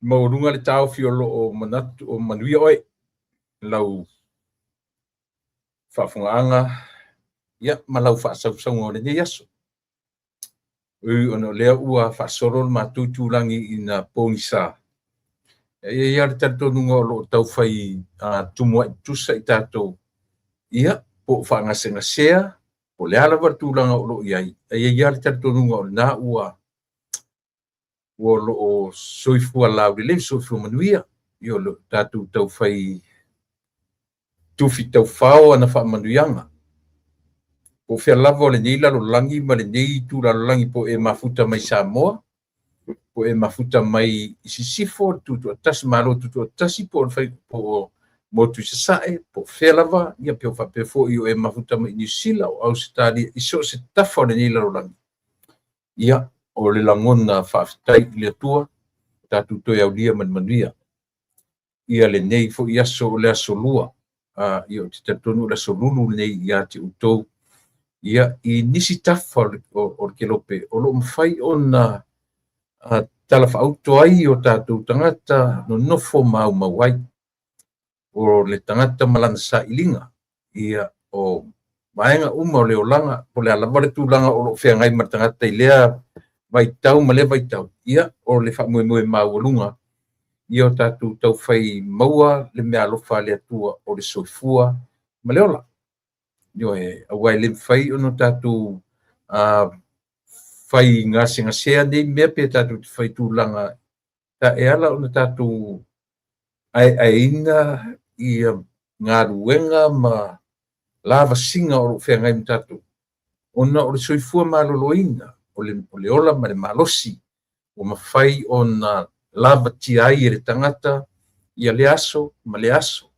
Maualuga le taofi o lo o manatu o manuia oe lau faafofogaaga ia ma lau faasausauga o lenei aso. Ui ona o lea ua faasolo le matou itulagi ina pogisa, e i ai lava le talitonuga o lo o taufai tumuai tutusa i tatou, ia, po o faagasegasea, po o le a lava le tulaga o lo o i ai, ae i ai lava le talitonuga o lena ua o lo o soifua laulelei, soifua manuia, ia o lo o tatou taufai tufi taufao ana faamanuiaga. Po o fea lava o lenei lalolagi ma lenei itu lalolagi, po o e mafuta mai Samoa, po o e mafuta mai i Sisifo, le Tutoatasi, Malo Tutoatasi, po o le fai, po o Motu i Sasae, po o fea lava, ia pe o faapea foi o e mafuta mai i Niu Sila, o Ausetalia, i so o se tafa o lenei lalolagi. Ia, o le lagona faafetai i le Atua, tatou toe aulia ma le manuia. Ia lenei foi aso o le aso lua, ia ou te talitonu o le aso lulu lenei ia te outou. Ia, i nisi tafa o le kelope, o lo o mafai ona talafaauto ai o tatou tagata nonofo maumau ai. O le tagata ma lana sailiga, ia, o vaega uma o le olaga, po o le a lava le tulaga o lo o feagai ma le tagata i lea vaitau ma lea vaitau, ia, o le faamoemoe maualuga, ia o tatou taufai maua le meaalofa a le Atua o le soifua ma le ola. Ioe, aua e le mafai ona tatou fai gasegasea nei mea pe tatou te fai tulaga e ala ona tatou aeaeina ia galuega ma lavasiga o lo o feagai ma tatou, ona o le soifua maloloina, o le ola ma le malosi ua mafai ona lavatia ai e le tagata ia lea aso ma lea aso.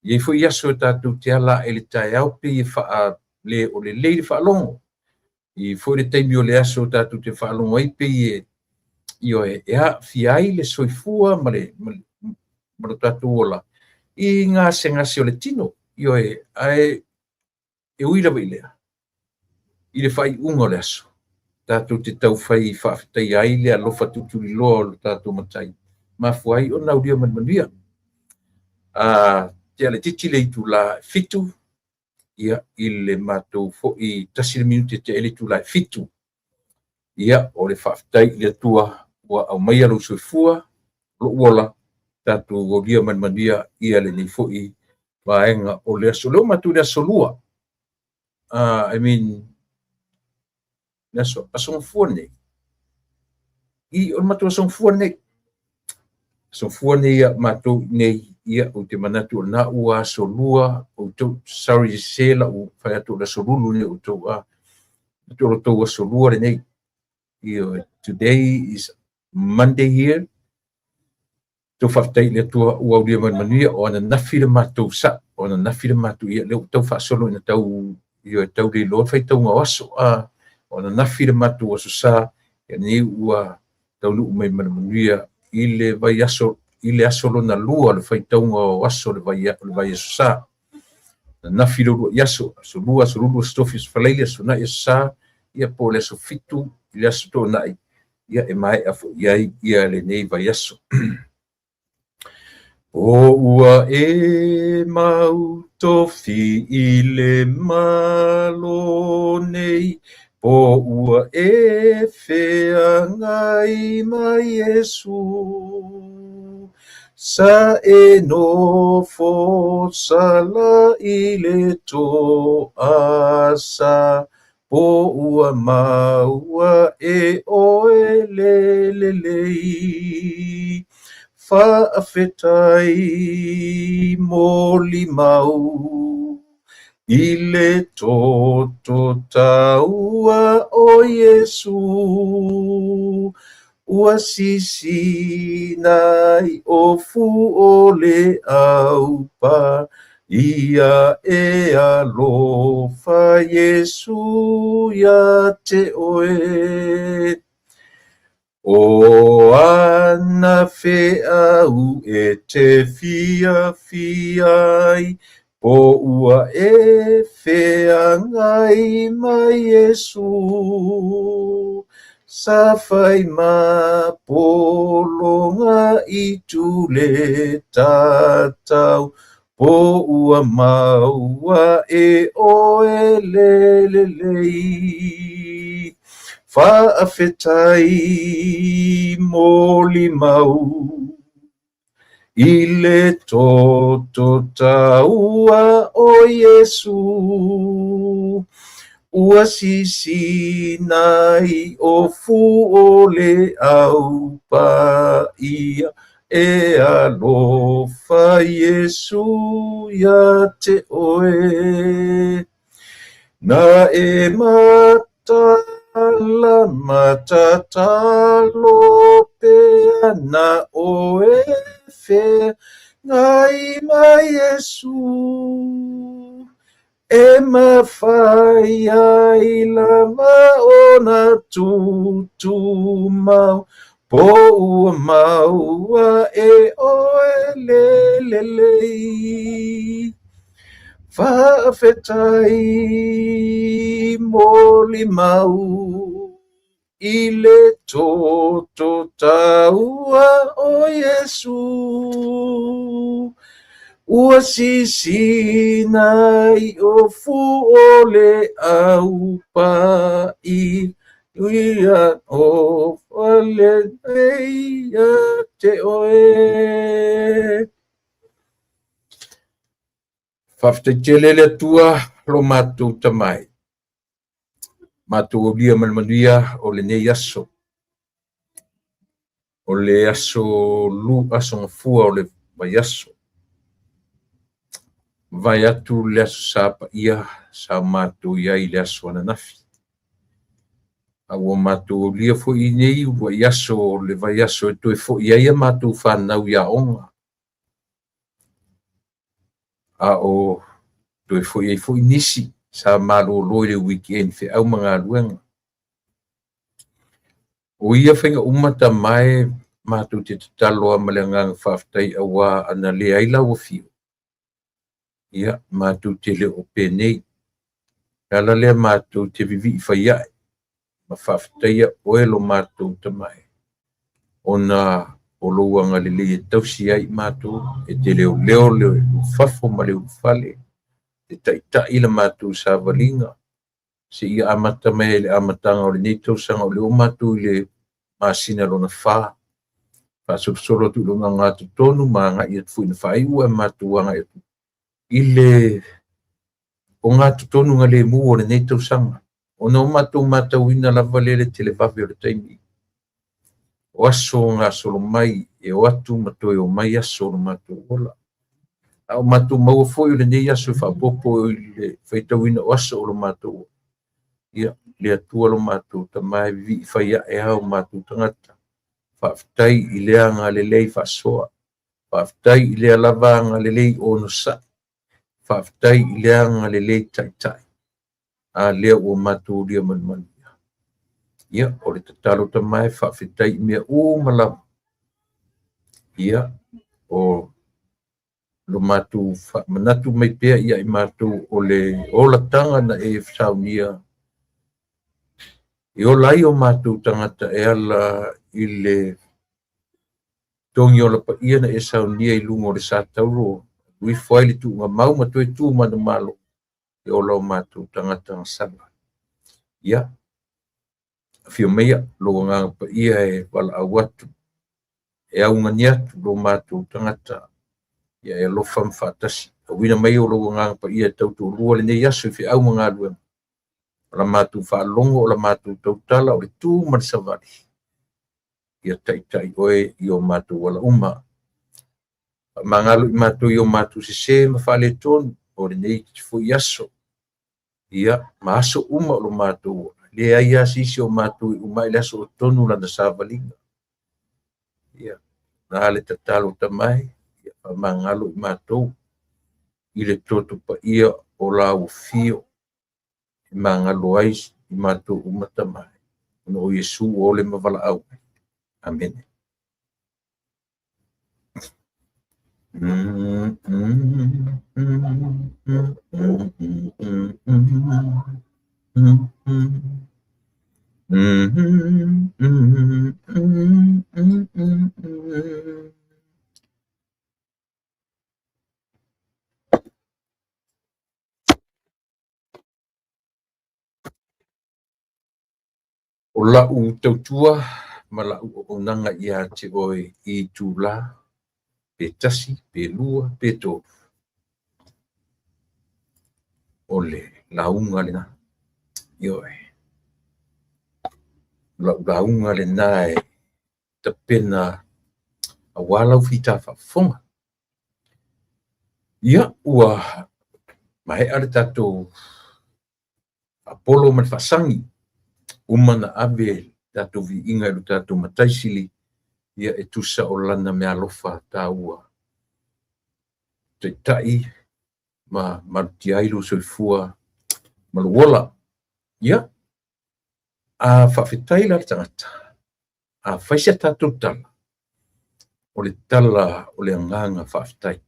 E i ai foi aso e tatou te ala ae i le taeao pei e faale o lelei le faalogo. E i ai foi le taimi o le aso tatou te faalogo ai pei e, ioe, e aafia ai le soifua ma le ma lo tatou ola i gasegase o le tino. Ioe, ae e ui lava i lea, i le faaiuga o le aso, tatou te taufai faafetaia ai le alofa tulituliloa o le tatou Matai, mafua ai ona aulia ma le manuia. Tea laitiiti le itula e 7, ia, i le matou foi 1 le minute e tea ai le itula e 7. Ia, o le faafetai i le Atua ua aumaia lou soifua, lou ola, tatou aulia ma le manuia ia lenei foi vaega o le aso. Lea ua matou i le aso lua, I mean, le aso, aso Gafua lenei. I, o le matou aso Gafua lenei. Aso Gafua lenei ia matou nei, ia, ou te manatu o lena ua aso lua, outou, sorry se lau fai atu o le aso lulu lenei outou, atu o le tou aso lua lenei. Ioe, today is Monday here. Tou faafetai i le Atua ua aulia mai le manuia, o ananafi le matou sa, o ananafi le matou, ia, lea ua tau faasolo ina tau, ioe, tau le iloa le faitauga o aso, o ananafi le matou aso sa, ia lenei ua taunuu mai ma le manuia i le vaiaso, i le aso lona lua o le faitauga o aso o le vaiaso sa. Ananafi le uluai aso, aso lua, aso lulu, aso tofi, aso faraile, aso toonai, aso sa, ia po o le aso 7 i le aso toonai, ia e maea foi ai ia lenei vaiaso. O ua e mau tofi i le Malo nei, po ua e feagai ma Iesu. Sa e nofo sala i le toasa, po ua maua e oe le lelei. Faafetai molimau i le toto taua o Iesu, ua sisina ai ofu o le aupa, ia e alofa Iesu ia te oe. O ana feau e te fiafia ai, po ua e feagai ma Iesu. Sa fai ma pologa i tule tatau po ua maua e oe le lelei. Faafetai molimau i le toto taua o Iesu, ua sisina ai o fu o le au paia e alofa Iesu ia te oe. Na e matala matatalo pea na oe feagai ma Iesu, e mafai ai lava ona tutumau po ua maua e oe le lelei. Faafetai molimau i le toto taua o Iesu, ua sisina ai o fu o le au paia o lelei ia te oe. Faafetai tele le Atua lo matou tamai. Matou aulia ma le manuia o lenei aso. O le aso lu aso gafua o le vaiaso. Vai atu le aso sa paia sa matou iai i le aso ananafi. A ua matou aulia foi i nei uluai aso o le vaiaso e toe foi ai a matou fanau i aoga. A o toe foi ai foi nisi sa malolo i le weekend feau ma galuega. O ia faiga uma tamae matou te tatalo lava ma le agaga faafetai auā ana leai lau afio, ia matou te le o penei. O le ala lea matou te vivii fai ae ma faafetaia oe lo matou tamae, ona o lou agalelei e tausi ai matou, e te leoleo le ulufafo ma le ulufale, e taitai la matou savaliga, seia amata mai ai i le amataga o lenei tausaga o lea ua matou i le masina lona 4, faasolosolo atu i lona gatotonu ma agai atu foi ina faaiu ae matou agai atu i le ogatotonu galemu o lenei tausaga, ona o matou matauina lava lea le televave o le taimi. O aso gasolo mai e o atu ma toe o mai aso o lo matou ola. A o matou maua foi o lenei aso e faaopoopo i le faitauina o aso o lo matou ola. Ia, le Atua lo matou tama e vivii fai ae lava o matou tagata. Faafetai i le agalelei faasoa. Faafetai i lea lava agalelei onosai. Faafetai i le agalelei taitai. A lea ua matou aulia ma le manuia. Ia, o le tatalo tama e faafetai i mea uma lava. Ia, o lo matou manatu mai pea ia i matou o le olataga na e saunia e ola ai o matou tagata e ala i le togi ola paia na e saunia i luga o le sa tauro, alu ifo ai le tuugamau ma toe tu manumalo e ola o matou tagata gasala. Ia, afio maia lou agaga paia e valaau atu, e augani atu lo matou tagata, ia e alofa ma faatasi. Auina mai o lou agaga paia e tautoalua lenei aso i feau ma galuega. O la matou faalogo, o la matou tautala, o le tu ma le savali. Ia taitai oe i o matou ala uma. Faamagalo i matou i o matou sese ma faaletonu o lenei foi aso. Ia, ma aso uma o lo matou ola. Leai lava se isi o matou e uma ai le aso o tonu lana savaliga. Ia, na le tatalo tamae, ia faamagalo i matou i le toto paia o lau afio e magalo ai i matou uma tamae. Ona o Iesu ua ole ma valaau. Amene. O la'u tautua ma la'u auaunaga ia te oe i itulā, pe tasi, pe lua, pe tolu, o le lauga lena. Ioe. O la'u lauga lena e tapena auā lau fita faafofoga. Ia, ua maea le tatou faapolo ma le faasagi, uma na ave le tatou viiga i lo tatou Matai Sili, ia e tusa o lana meaalofa taua, taitai ma malutia ai lou soifua ma lou ola. Ia, a faafetai la le tagata, a fai se tatou tala, o le tala o le agaga faafetai.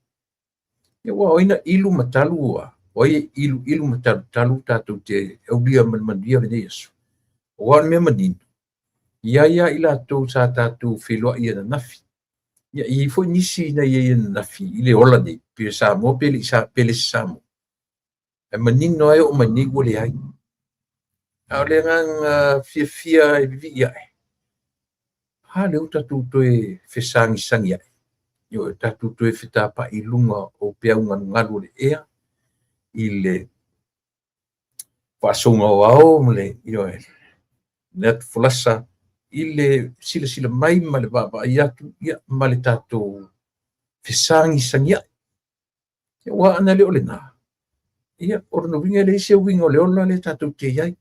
Ia aua o ai na ilu ma talu ua, o ai e iluilu ma talutalu tatou te aulia ma le manuia lenei aso. Aua o le mea manino, e i ai lava i latou sa tatou feiloai ananafi. Ia e i ai foi nisi na i ai ananafi i le ola nei, pe Samoa pe le pe le Samoa. Ae manino lava e oo mai nei ua leai. A o le agaga fiafia e vivii ae, a lea ua tatou toe fesagisagiai, ioe, tatou toe fetapai i luga o peau galugalu o le ea i le faasouga o ao ma le, ioe, le atu folasa i le silasila mai ma le vaavaai atu, ia, ma le tatou fesagisagiai. Aua ana le o lena, ia, o lona uiga e leai se uiga o le ola lea tatou te i ai,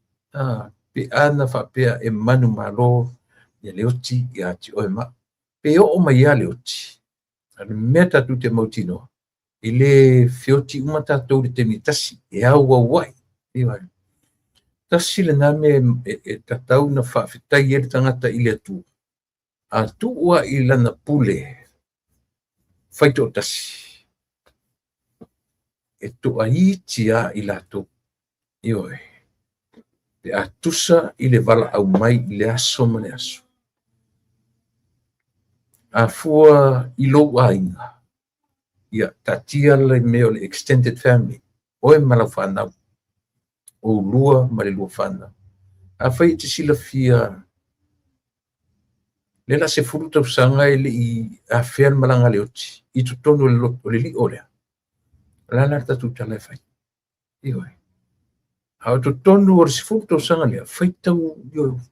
pe ana faapea e manumalo ia le oti ia te oe ma au. Pe oo mai lava le oti, a o le mea tatou te mautinoa, e le feoti uma tatou i le taimi e tasi, e auauai. Ioe. Tasi lena mea e tatau ona faafetai ai le tagata i le Atua, a tuu lava i lana pule faitoatasi, e toaiti lava i latou. Ioe. Pe a tusa i le valaau mai i le aso ma le aso. A fua i lou aiga, ia taatia le mea o le extended family, oe ma lau fanau, oulua ma le lua fanau. Afai e te silafia lea la 10 tausaga e le i afea le malaga a le oti i totonu o le lio lea, o le a la le tatou tala e fai? Ioe. A o totonu o le 10 tausaga lea, faitau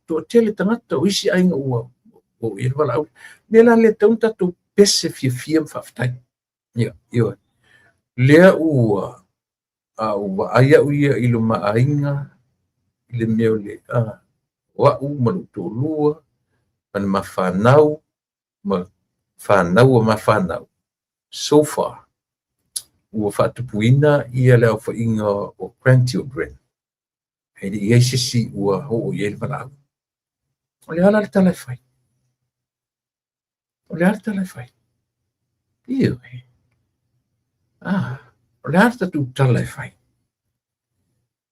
toatele tagata o isi aiga ua oo i ai le valaau. Mea la lea e tatau ona tatou pese fiafia ma faafetai. Ia, ioe. Lea ua a ou vaai au ia i lo ma aiga, i le mea o le o au ma lou toalua, ma le ma fanau, ma fanau a ma fanau, so far, ua faatupuina ia le aofaiga o grandchildren, e le i ai se isi ua oo i ai le valaau. O le a la le tala e fai? O le a le tala e fai? Ioe. Ah, o le a le tatou tala e fai?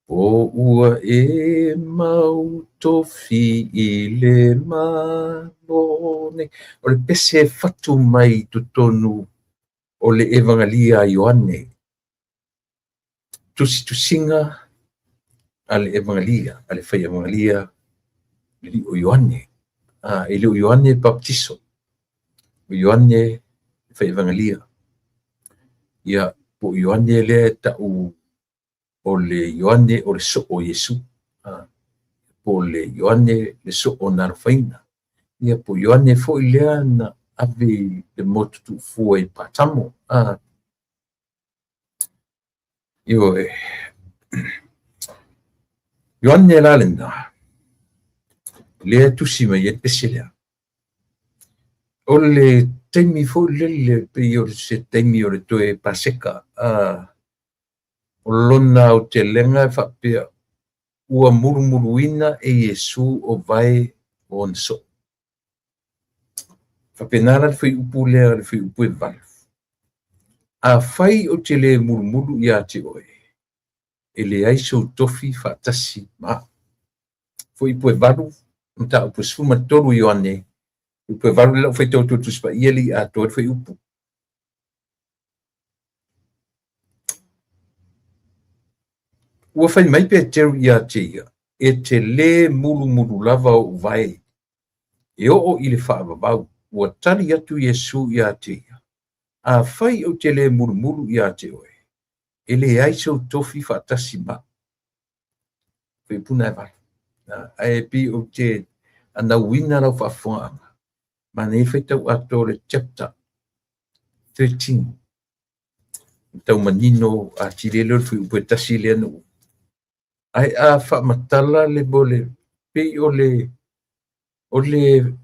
O ua e mau tofi i le Malo nei. O le pese e fatu mai i totonu o le Evagalia a Ioane, tusitusiga a le Evagalia, a le fai Evagalia le alii o Ioane. E le o Ioane Baptiso, o Ioane le fai Evagalia. Ia, po o Ioane lea e ta'u o le Ioane o le soo o Iesu, po o le Ioane le soo na alofaina. Ia, po o Ioane foi lea na ave i le motu tuufua i Patamo. Ioe. Ioane la lena, lea e tusi mai ai le pese lea. O le taimi foi lele, pei o se taimi o le toe Paseka, o lona aotelega e faapea, ua mulumuluina e Iesu o vae o ona soo. Faapena la le fuaiupu lea, le fuaiupu e 8. Afai ou te le mulumulu ia te oe, e leai sou tofi faatasi ma au. Fuaiupu e 8, mataupu e 13 Ioane, fuaiupu e 8 lea o le a ou faitau atu i le Tusi Paia e le i atoa ai le fuaiupu. Ua fai mai Peteru ia te ia, E te lē mulumulu lava ou vae, e oo i le faavavau. Ua tali atu Iesu iā te ia, Afai ou te lē mulumulu iā te oe, e leai sou tofi faatasi ma au. Fuaipuna e 8. Ae pei ou te anauina lau faafofogaaga, manaia le faitau atoa o le chapter 13. Tau manino atili ai lea o le fuaiupu e tasi lea na ou. Ae a faamatala le mea o le pei o le o le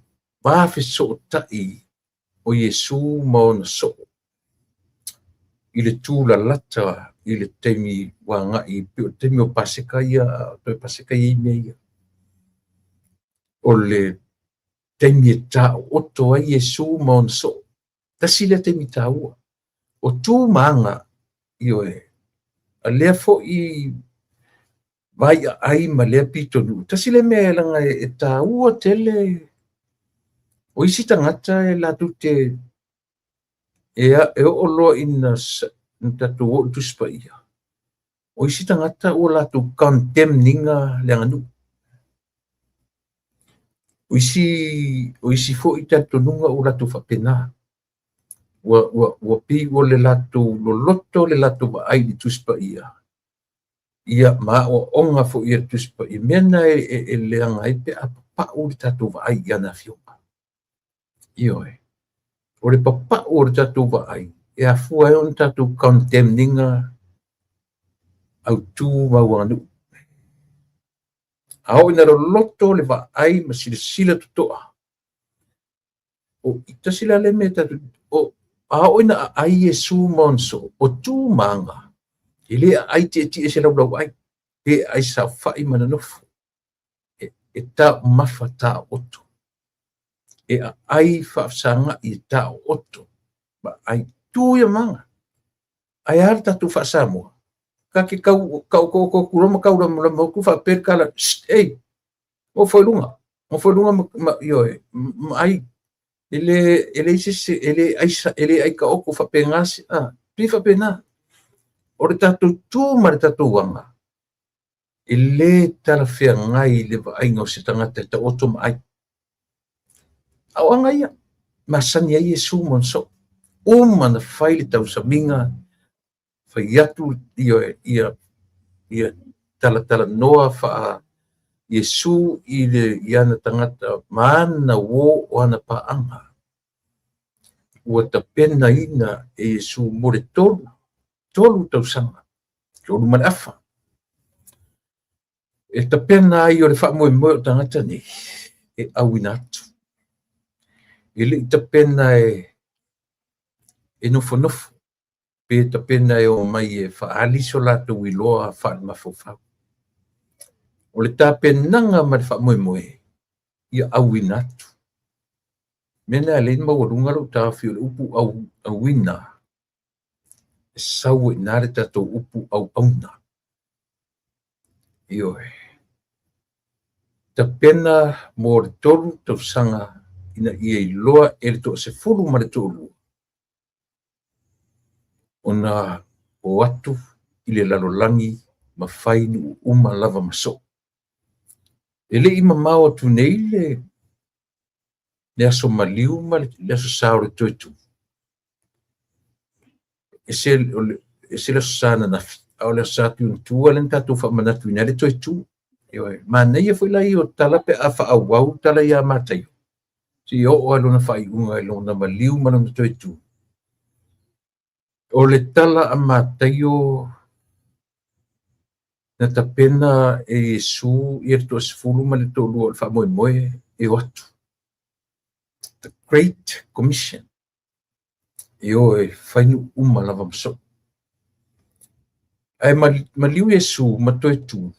va fesootai o Iesu ma ona soo i le tulalata i le taimi ua agai pei o le taimi o Paseka ia, toe Paseka ia i mea ia. O le taimi e taooto ai Iesu ma ona soo. Tasi lea taimi taua. O tu ma aga, ioe, a lea foi vaiaai ma lea pitonuu. Tasi lea mea leaga e taua tele. O isi tagata e latou te e oo loa ina tatou oo i le Tusi Paia, o isi tagata ua latou condemn ina le aganuu. O isi foi talitonuga ua latou faapena. Ua pei ua le latou loloto le latou vaai i le Tusi Paia, ia ma aoaoga foi a le Tusi Paia. Mea na e leaga ai pe a papau le tatou vaai i ana afioga. Ioe. O le papau o le tatou vaai, e afua ai ona tatou condemn ina autu ma auaganuu. A oo ina loloto le vaai ma silasila totoa, o tasi la lea mea tatou, o a oo ina aai Iesu ma ona soo, o tu ma aga, e le aai tietie se laulauai, pe aai saofai ma nonofo. E taumafa taooto. E aai faafesagai e taooto. Ma aai tu ia ma aga. Ae a le tatou faa-Samoa? Ta te tau taotooto atu loa ma taulamolamo atu faapea le tala, "Ei, nofo i luga, nofo i luga ma, ioe, ma ai." E leai se e le ai e le ai taoto faapena se a pei faapena. O le tatou tu ma le tatou aga e lē talafeagai i le vaaiga o se tagata e taoto ma ai. A o aga ia masani ai Iesu ma ona soo. Uma na fai le tausamiga, fai atu ioe ia ia talatalanoa faa Iesu i le i ana tagata ma ana uō o ana paaga. Ua tapenaina e Iesu mo le 3 tausaga, 3 ma le afa. E tapena ai o le faamoemoe o tagata nei e auina atu. E lei tapena e nofonofo, pe tapena e o mai e faaali so latou iloa faalemafaufau. O le tapenaga ma le faamoemoe ia auina atu. Mea na e ala ai ona maualuga lou taofi o le upu auina, e sau ai i ina le tatou upu auauna. Ioe. Tapena mo le 3 tausaga ina ia iloa e le 12 ona o atu i le lalolagi ma fai nuu uma lava ma soo. E lei mamao atu nei le aso maliu ma le aso sa o le toe tu. Ese le aso sa ananafi, a o le aso sa atu i ona tua lea na tatou faamanatuina ai le toe tu. Ioe, manaia foi la ia o tala pe a faaauau tala ia Mataio, seia oo lava i lona faaiuga i lona maliu ma lona toe tu. O le tala a Mataio na tapena e Iesu ia le 12 ma le 22 o le faamoemoe e o atu. The Great Commission. E o e fai nuu uma lava ma soo. Ae maliu Iesu ma toe tu,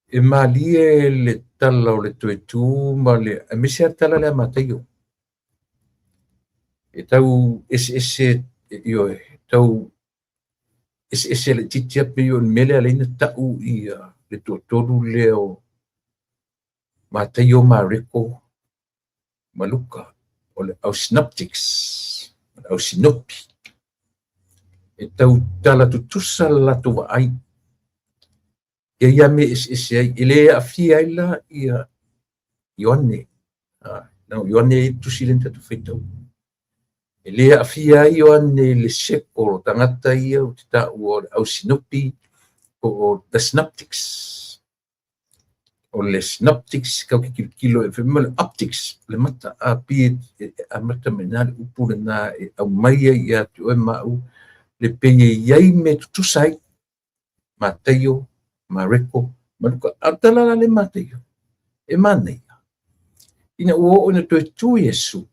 e malie le tala o le toe tu ma le aemaise lava le tala lea a Mataio. E tau eseese, ioe, tau eseese laitiiti lava pei o le mea lea e ala ai ona tau ia le toatolu lea o Mataio, Mareko ma Luka, o le au synoptics, o le au sinopi. E tau tala tutusa le latou vaai. Ia ia mea eseese ai, e le aafia ai la ia Ioane. Na o Ioane e tusi le tatou faitau. E le aafia ai Ioane i le seko o tagata ia ou te taua o le au sinopi po o the synoptics. O le synoptics kau te tilotilo e fai mai o le optics, le mata a pei e amata mai i ina le upu lena e aumai ai ia te oe ma au le pei e i ai mea e tutusa ai Mataio, Mareko ma Luka. A o le tala la lea Mataio, e manaia ina ua oo ina toe tu Iesu,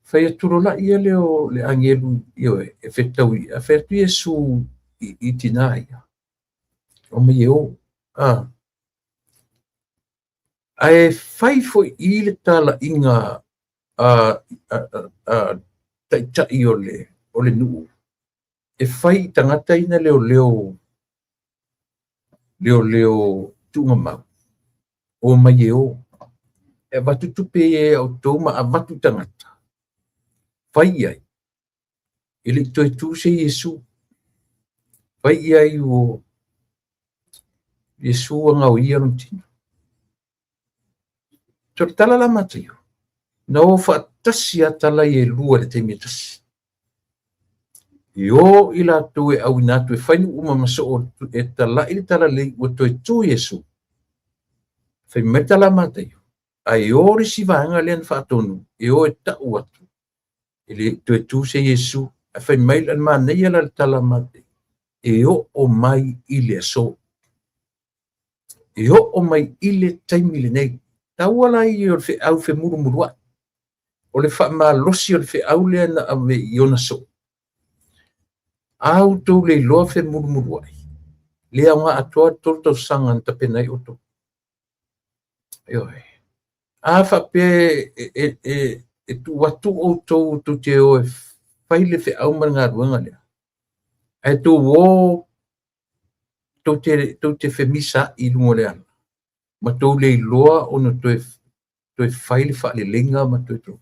fai atu loa lea lea o le agelu, ioe, e fetaui, a fai atu Iesu i tinā ia, omai e o. Ae fai foi i le talaiga a taitai o le nuu, e fai i tagata ia na leoleo, leoleo tuugamau, omai e o, e avatu tupe ia ia outou ma avatu tagata, fai i ai, e le i toe tu se Iesu, fai i ai ua Iesu ua gaoia lona tino. So le tala la Mataio, na o faatasi lava tala ia e lua i le taimi e tasi. I o i latou e auina atu e fai nuu uma ma soo e tala'i le talalelei ua toe tu Iesu. Fai mai le tala a Mataio, ae o le isi vaega lea na faatonu e o e ta'u atu e le i toe tu se Iesu. Ae fai mai le manaia la le tala a Mataio, e oo mai i le aso. E oo mai i le taimi lenei. Taua la ia o le feau femulumulua'i, o le faamalosi o le feau lea na ave i ona soo. A outou le iloa femulumulua'i, le aoga atoa le 3 tausaga na tapena ai outou. Ioe. A faapea e tuu atu outou tou te o e fai le feau ma le galuega lea, ae tou o tou te femisaai i luga o le ala, ma tou le iloa ona toe fai le faaleleiga ma toe.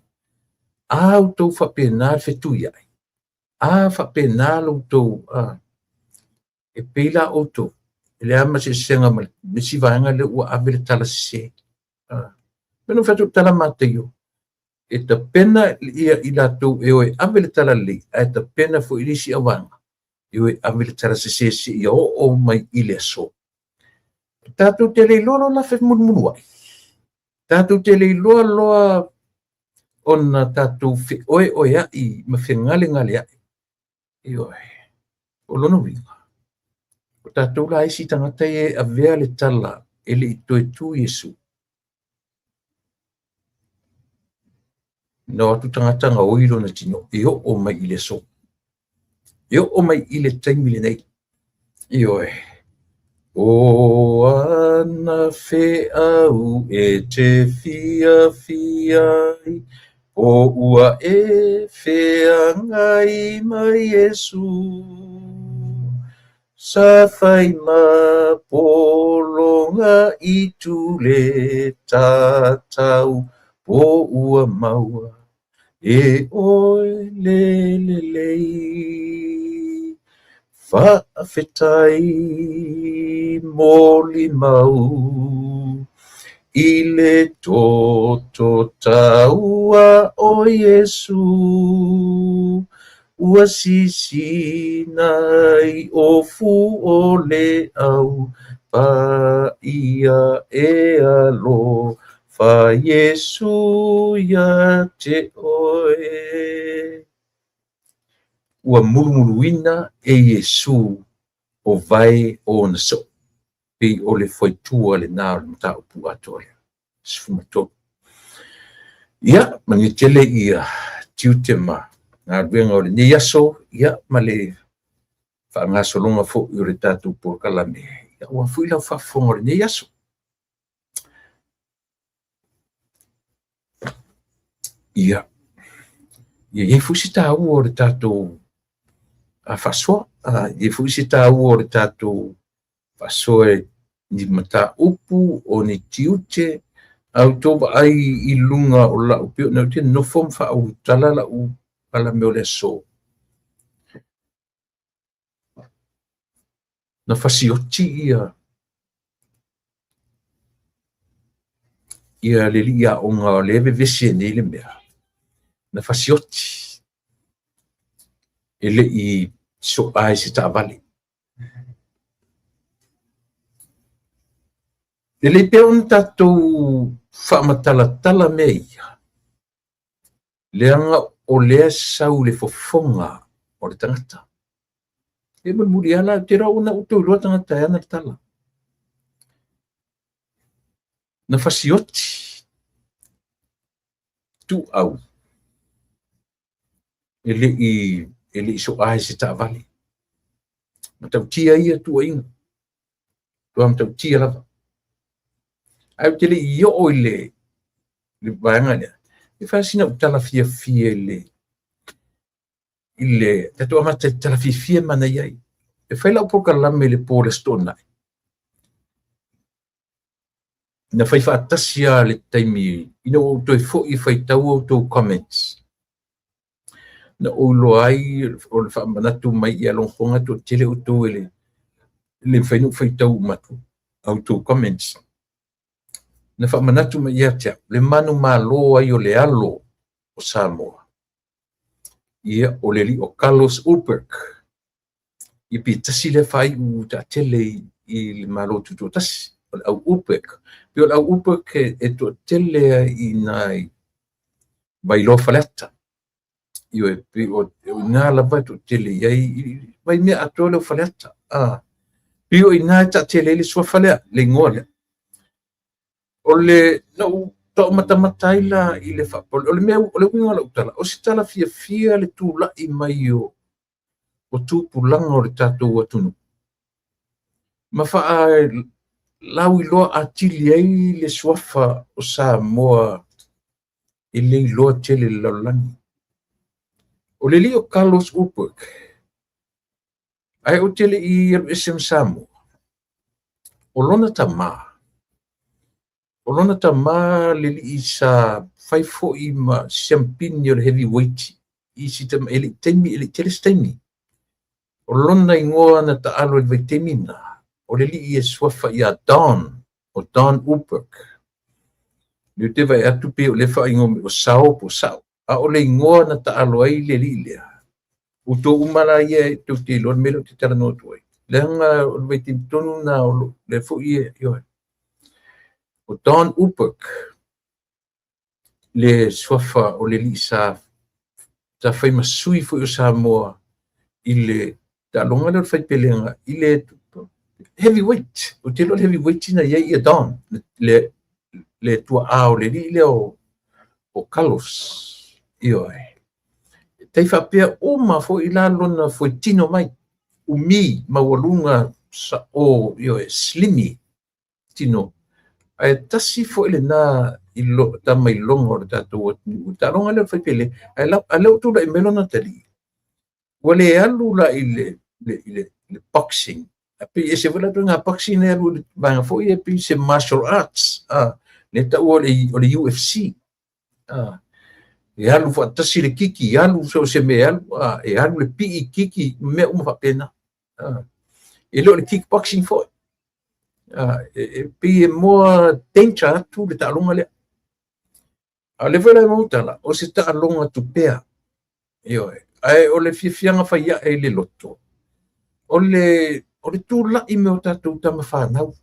A outou faapena le fetuiai, a faapena lo outou, e pei la outou, e leai ma se eseesega ma le isi vaega lea ua ave le tala sese. Mea na fai atu le tala Mataio, e tapena ia i latou e o e ave le tala lelei, ae tapena foi le isi auvaega e o e ave le tala sese seia oo mai i le aso. Tatou te le iloa loa la femulumuluai. Tatou te le iloa loa ona tatou feoeoea'i ma fegalegalea'i. Ioe. O lona uiga, o tatou la isi tagata ia e avea le tala e le i toe tu Iesu. Na o atu tagata gaoi lona tino e oo mai i le aso. E oo mai i le taimi lenei. Ioe. O ana feau e te fiafia ai, o ua e feagai ma Iesu. Sa fai ma pologa i tule tatau, po ua maua e oe le lelei. Faafetai molimau i le toto taua o Iesu, ua sisina ai o fu o le au paia e alofa Iesu ia te oe. Ua mulumuluina e Iesu o vae o ona soo, pei o le fuaitua lena o le mataupu atoa lea. 13. Ia, manuia tele ia tiute ma galuega o lenei aso, ia, ma le faagasologa foi o le tatou polokalame. Ia, ua foi lau faafofoga o lenei aso. Ia, ia i ai foi se taua o le tatou faasoa, ia i ai foi se taua o le tatou faasoa ni mataupu o ni tiute, a outou vaai i luga o lau pei ona ou te nofo ma faaulutala lau polokalame o le aso. Na fasioti ia ia le alii aoga o lea e vevesi ai nei le mea, na fasioti e le i soa i se taavale. Lelei pea ona tatou faamatalatala mea ia, leaga o lea sau le fofoga o le tagata. E mulimuli lava la, ou te iloa ua outou iloa tagata e ana le tala. Na fasioti Tuuau e le i soa i se taavale. Matautia ia tuuaiga, matua matautia lava. Ae ou te le i oo i le vaega lea, e fai sina ou tala fiafia i le tatou amata i tala fiafia e manaia ai. E fai lau polokalame i le po o le Aso Toonai, na fai faatasi lava le taimi ina ua ou toe foi e faitau a outou comments, na ou iloa ai o le faamanatu mai ia logofoga toatele outou e le mafai ona ou faitau uma atu a outou comments. Na faamanatu mai ia te au le manumalo ai o le alo o Samoa, ia o le alii o Carlos Ulberg. Ia pe tasi lea faaiu taatele i le Malo Tutoatasi, o le au Ulberg. Pei o le au Ulberg e toatele i nai Vailoa Faleata. Ioe, pei o ina lava e toatele i ai Vaimea atoa le au Faleata. Pei o ina e taatele ai le suafa lea, le igoa lea. O le na ou taumatamata ai la i le o le mea, o le uiga o lau tala, o se tala fiafia le tula'i mai o tupulaga o le tatou atunuu ma faalauiloa atili ai le suafa o Samoa e le iloa tele i le lalolagi. O le alii o Carlos Ulberg, ae ou te le i alu ese ma Samoa, o lona tama le alii sa fai foi ma siampini o le heavyweight i si tama, e le i tele se taimi. O lona igoa na taalo i le vaitaimi na, o le alii e suafa ia Don, o Don Ulberg. Le te vai atu pe o le faaigoa mai o Sao po o Sao. A o le igoa na taalo ai le alii lea, outou uma la ia e tou te iloa le mea lea ou te talanoa atu ai. Leaga o le vaitaimi tonu na o lea foi e, ioe. O Don Ulberg, le suafa o le alii sa fai ma sui foi o Samoa i le taaloga lea o le faipelega i le heavyweight. Ou te iloa le heavyweight na iai ia Don, le tuaa o le alii lea o Carlos. Ioe. Tai faapea uma foi la lona fuetino mai, umi, maualuga, sa'o, ioe, slimy tino. Ae tasi foi lena i tamailoga o le tatou atunuu. Taaloga lea o le faipele, ae lea ua tulai mai lona atalii, ua le alu la i le boxing. Pei ese foi la ituaiga boxing lea alu i le vaega foi e pei se martial arts, lea taua o le UFC. E alu faatasi le kiki, alu so se mea e alu, e alu le pii, kiki, mea uma faapena. E le o le kickboxing foi. E pei e more danger atu le taaloga lea. A o lea foi la e maua o se taaloga tupea. Ioe. Ae o le fiafiaga fai ae i le loto, o le tula'i mai o tatou tama fanau.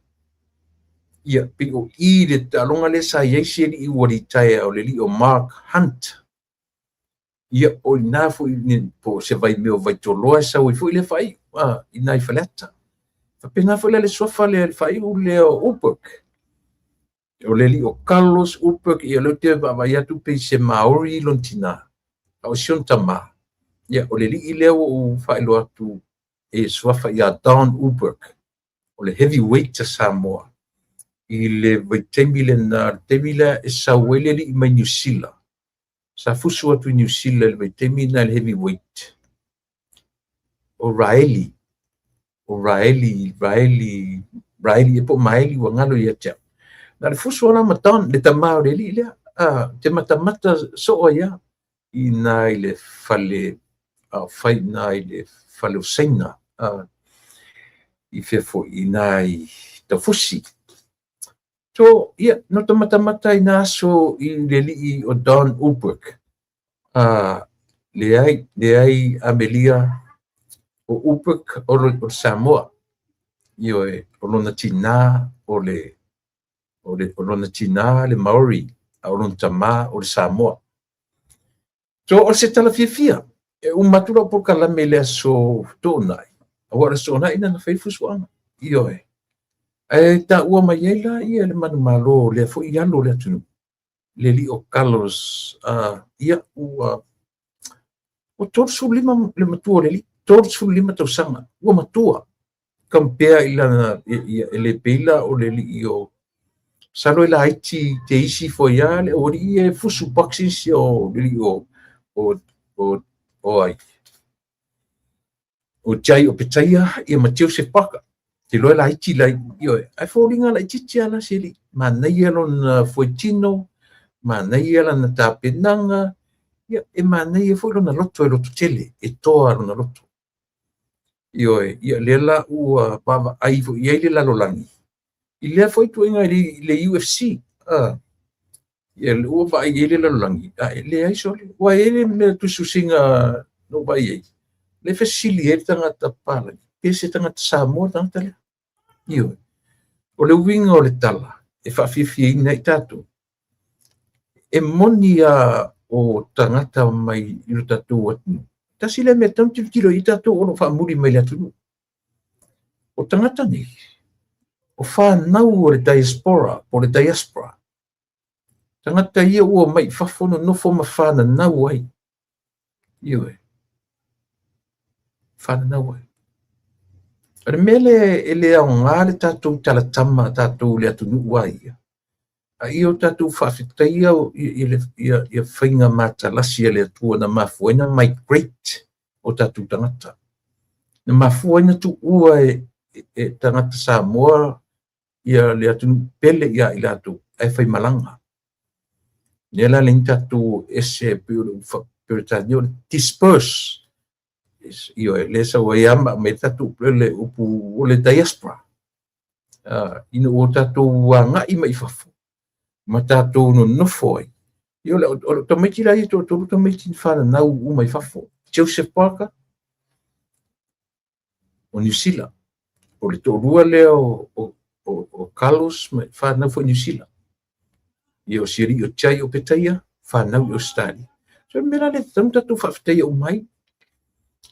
Ia, pei o i le taaloga lea sa i ai se alii ua litaea o le alii o Mark Hunt. Ia, o ina foi po o se vaimea o Vaitoloa e sau ai foi lea faaiu, ina i Faleata. Faapena foi la le suafa lea, le faaiu lea o Ulberg. O le alii o Carlos Ulberg, ia lea ou te vaavaai atu pei se Maori lona tina, a o si ona tama. Ia, o le alii lea ua ou faailoa atu e suafa ia Don Ulberg, o le heavyweight a Samoa. I le vaitaimi lena, le taimi lea e sau ai le alii mai Niu Sila. Sa fusu atu i Niu Sila i le vaitaimi na le heavyweight. O Raeli, e po Maeli ua ngalo ia te au. Na le fusu ala ma Don, le tama o le alii lea, te matamata soa ia i nai le fale, fai nai le fale o Saina. i fea foi i nai taufusi. So, ia, na ota matamata i nā aso i le alii o Don Ulbrich. Leai, leai Amelia, o Ulbrich o le Samoa. Ioe, o lona tinā o le o lona tinā le Maori, a o lona tamā o le Samoa. So, o se tala fiafia, e uma atu lau polokalame i le aso Toonai, aua o le aso Toonai na fai fusuaga. Ioe. Ae taua mai ai la ia le manumalo o lea foi alo o le atunuu, le alii o Carlos, ia, ua 35 le matua o le alii, 35 tausaga, ua matua. Compare i lana, e le pei la o le alii o masalo e laiti te isi foi lava le aualii ia e fusu boxing si o le alii o ai o Jai Opetaia ia ma Joseph Parker. Te iloa e laiti la ioe, ae foliga laitiiti lava la si alii. Manaia lona fuaitino, manaia lana tapenaga, ia e manaia foi lona loto e lototele, e toa lona loto. Ioe, ia lea la ua vaavaai foi i ai le lalolagi i lea foi ituaiga i le UFC. Ia ua vaai i ai le lalolagi, a e leai sole. Ua i ai le mea tusitusiga na ou vaai ai, le fesili ai le tagata palagi, pe se tagata Samoa le tagata lea. Ioe. O le uiga o le tala e faafiafiaina ai tatou, e moni lava o tagata mai i lo tatou atunuu. Tasi lea mea e tatau ona tilotilo i ai tatou o lo o faamuli mai le atunuu. O tagata nei, o fanau o le diaspora, po o le diaspora. Tagata ia ua omai i fafo nonofo ma fananau ai. Ioe. Fananau ai. O le mea lea e le aoga le tatou talatama tatou i le atunuu a ia, a ia o tatou faafetaia ia faiga matalasi a le Atua na mafua ai na migrate o tatou tagata. Na mafua ai na tuua e tagata Samoa ia le atunuu pele ia i latou ae faimalaga. Lea la leai ni tatou ese pei o le Peretania o le disperse. Ioe, lea sau ai lava ma aumai le tatou le upu o le diaspora. Ina ua tatou agai mai i fafo ma tatou nonofo ai. Ia o le tamaiti la ia toatolu tamaiti na fananau uma i fafo. Joseph Parker o Niu Sila. O le toalua lea o Carlos ma fanau foi i Niu Sila. Ia o si alii o Jai Opetaia, fanau i Ausetalia. So le mea la lea e tatau ona tatou faafetaia uma ai.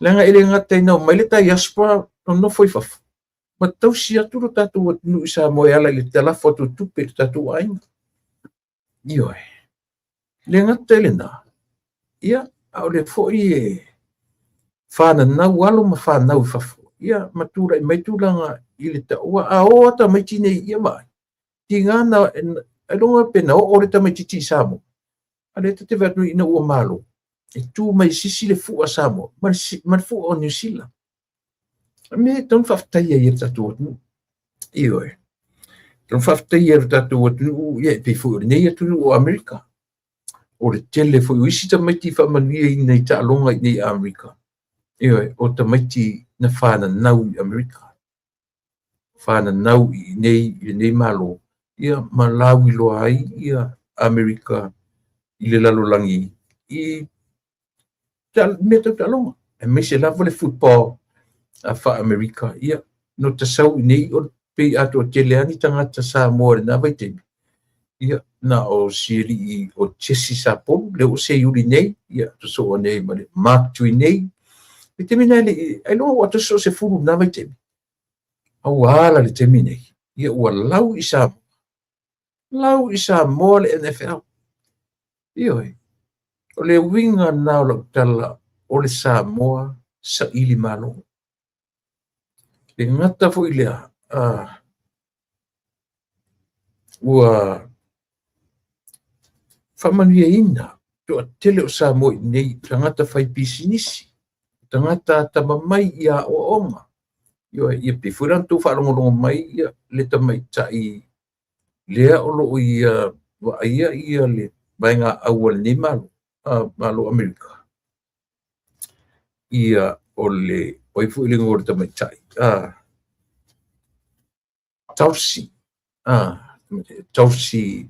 Leaga e le gata ina omai le diaspora nonofo i fafo, ma tausi atu lo tatou atunuu i Samoa e ala i le talafo atu o tupe i lo tatou aiga. Ioe. Le gata i lena, ia, a o lea foi e fananau alo ma fanau i fafo, ia, ma tulai mai tulaga i le taua, a o lava tamaiti nei, ia vaai, tiga na, ailoga pe na oo le tamaitiiti i Samoa, a lea ta te vaai atu ina ua malo, e tu mai sisi le fua Samoa ma le fua o Niu Sila. O le mea e tatau ona faafetaia ai e le tatou atunuu. Ioe. Tatau ona faafetaia e le tatou atunuu, ia e pei foi o lenei atunuu o Amerika. O le tele foi o isi tamaiti faamanuiaina i taaloga i inei i Amerika. Ioe, o tamaiti na fananau i Amerika. Fananau i inei i lenei Malo, ia ma lauiloa ai ia Amerika i le lalolagi i mea tau taaloga, aemaise lava le football a faa-Amerika. Ia, no ta sau i nei, o pei atoa tele lava ni tagata Samoa i lena vaitaimi. Ia, na o si alii o Jesse Sapolu, lea ua seiuli nei, ia, sosoo nei ma le Mark Tuinei. Le taimi na le, ailoga ua atoa so o se fulu i lena vaitaimi. A ua ala le taimi nei, ia ua lau i Samoa. Lau i Samoa le NFL. Ioe. O le uiga lena o lau tala o le Samoa saili malo. Le gata foi lea, ua faamanuiaina toatele o Samoa i nei, tagata fai pisinisi, tagata atamamai i aoaoga. Ioe, ia pei foi la ona outou faalogologo mai ia le tamaitai lea o lo o ia vaaia ia le vaega au a lenei Malo, Malo Amerika. Ia o le, o ai foi le igoa o le tamaitai? Tulsi, Tulsi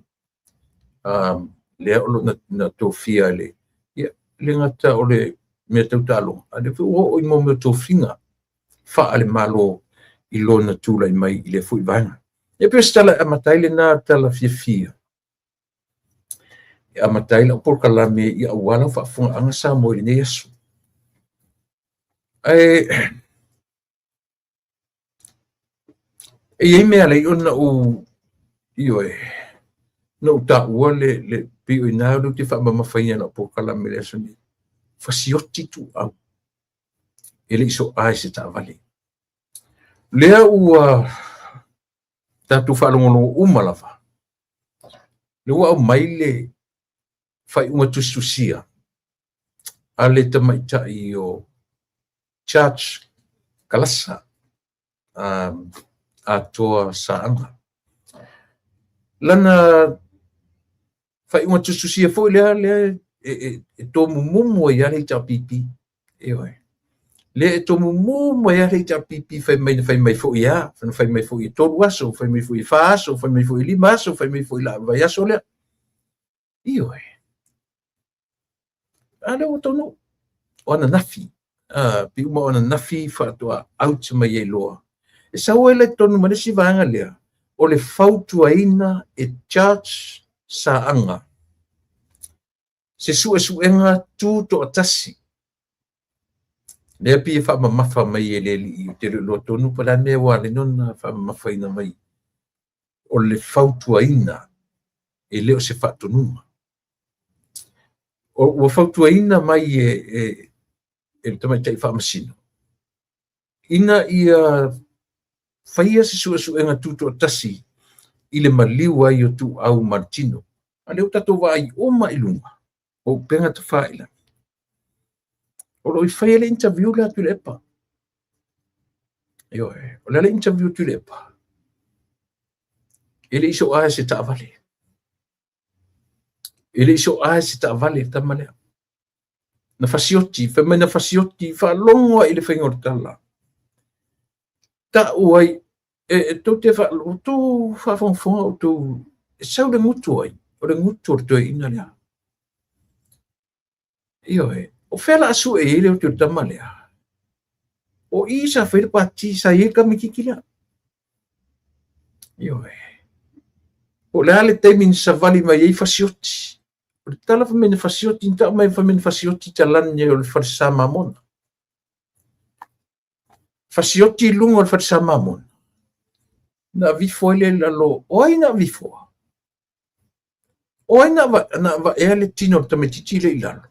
lea o lo o na tofia e le, ia, le gata o le mea tau taaloga, a o lea foi ua oo i mea o tofiga faale-Malo i lona tulai mai i lea foi vaega. Ia pei o se tala e amata ai lena tala fiafia, e amata ai lau polokalame ia aua lau faafofogaaga Samoa i lenei aso. Ae e i ai mea e ala ai ona ou, ioe, na ou taua le pei o i ina lea ou te faamamafaina i lau polokalame i le aso nei, fasioti ituau e le i soa i se taavale. Lea ua tatou faalogologo uma lava, lea ua aumai le faaiuga tusitusia a le tamaitai o Judge Kalasa Atoa Saaga. Lana faaiuga tusitusia foi lea lea e tomumumu ai lava le HRPP. Ioe. Lea e tomumumu ai lava le HRPP fai mai na fai mai foi e a, na fai mai foi e 3 aso, fai mai foi e 4 aso, fai mai foi e 5 aso, fai mai foi i le vaiaso lea. Ioe. A lea ua taunuu. O ananafi. Pei uma o ananafi faatoa out mai ai loa. E sau ai la i totonu ma le isi vaega lea, o le fautuaina e Judge Saaga se suesuega tutoatasi. Lea pei e faamamafa mai e le alii, ou te le o iloa tonu po o le a le mea ua ala ai ona faamamafaina mai o le fautuaina e le o se faatonuga. Ua fautuaina mai e le tamaitai faamasino ina ia faia se suesuega tutoatasi i le maliu ai o Ituau ma le tino. A o lea ua tatou vaai uma i luga o upega tafailagi, o lo o i faia le interview lea a Tuilaepa. Ioe, o le a le interview a Tuilaepa? E le i soa e se taavale. E le i soa e se taavale le tama lea. Na fasioti, fai mai na fasioti, faalogo ai i le faiga o le tala. Ta'u ai, e tou te outou faafogafoga outou, e sau le gutu ai, o le gutu o le toeaina lea. Ioe, o fea la a sue ai le oti o le tama lea? O i sa fai le pati, sa i ai le tamaitiiti lea. Ioe. Po o le a le taimi na savali mai ai fasioti. O le tala fai mai na fasioti, na ta'u mai fai mai na fasioti talane o le falesa Mamona. Fasioti i luga o le falesa Mamona. Na avifo ai lea i lalo. O ai na avifoa? O ai na avaea le tino o le tamaitiiti lea i lalo?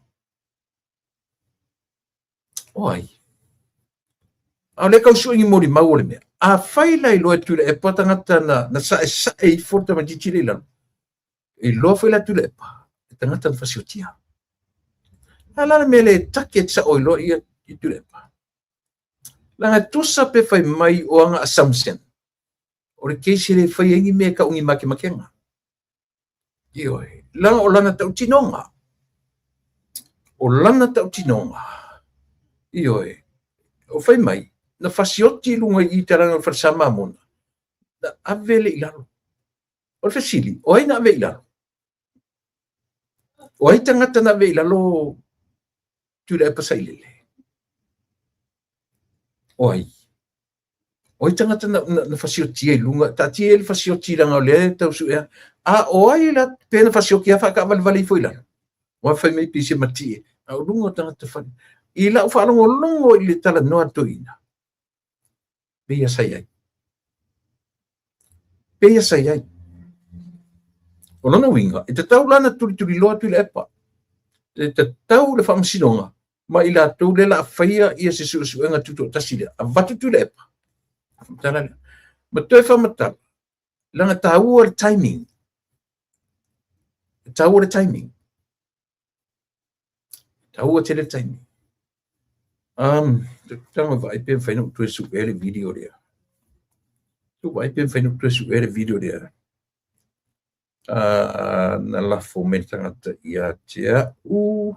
O ai? A o lea tau sue ni molimau o le mea. Afai la iloa e Tuilaepa tagata na saesae ifo le tamaitiiti lea i lalo, e iloa foi la Tuilaepa le tagata na fasiotia. A la le mea le take sao iloa ia Tuilaepa. Leaga e tusa pe fai mai o aga assumption, o le case e le fai ai ni mea e tau ni makemakega. Ioe, leaga o lana tautinoga. O lana tautinoga. Ioe, o fai mai, na fasioti i luga i talana o le falesa Mamona, na ave le i lalo. O le fesili, o ai na ave i lalo? O ai tagata na ave i lalo Tuilaepa Sailele? O ai? O ai tagata na fasiotia i luga? Taatia ia le fasioti leaga o lea e tau suea. A o ai la pe na fasioti a faataavalevale ifo i lalo? Ua fai mai pei se matie. A o luga o tagata fale. I lau faalogologo i le talanoa a le toeaina, pei e sa i ai. Pei e sa i ai. O lona uiga, e tatau la na tulituliloa Tuilaepa. E tatau le faamasinoga ma i latou lea la a faia ia se suesuega tutoatasi lea. Avatu Tuilaepa. Tala lea. Ma toe faamatala, leaga taua le timing. Taua le timing. Taua tele le timing. Tago vaai pe mafai ona ou toe suea le video lea. Tu vaai pe mafai ona ou toe suea le video lea. Na lafo mai le tagata ia te a'u.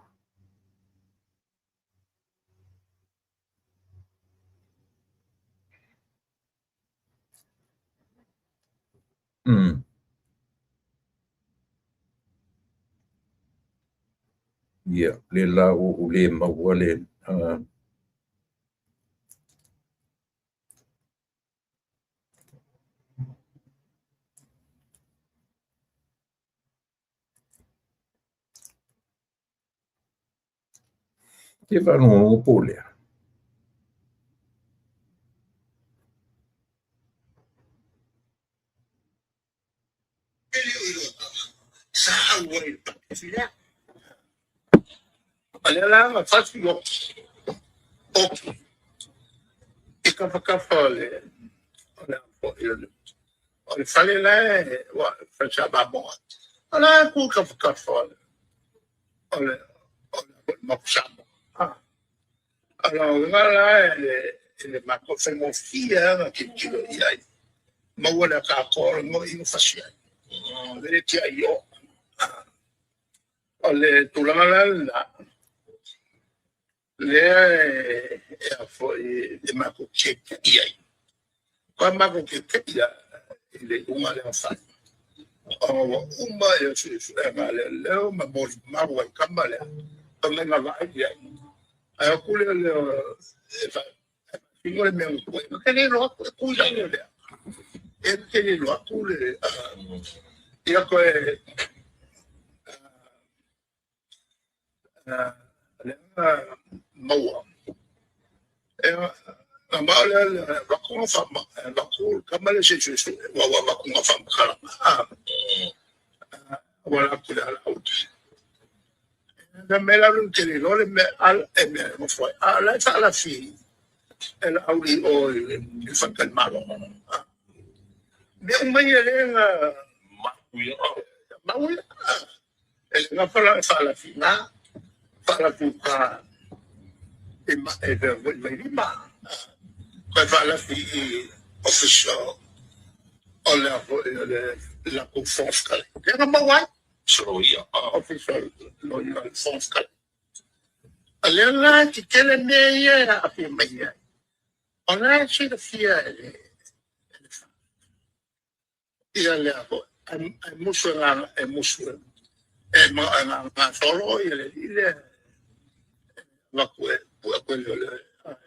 Ia, le la ua ou le maua le Te faalogologo po o lea.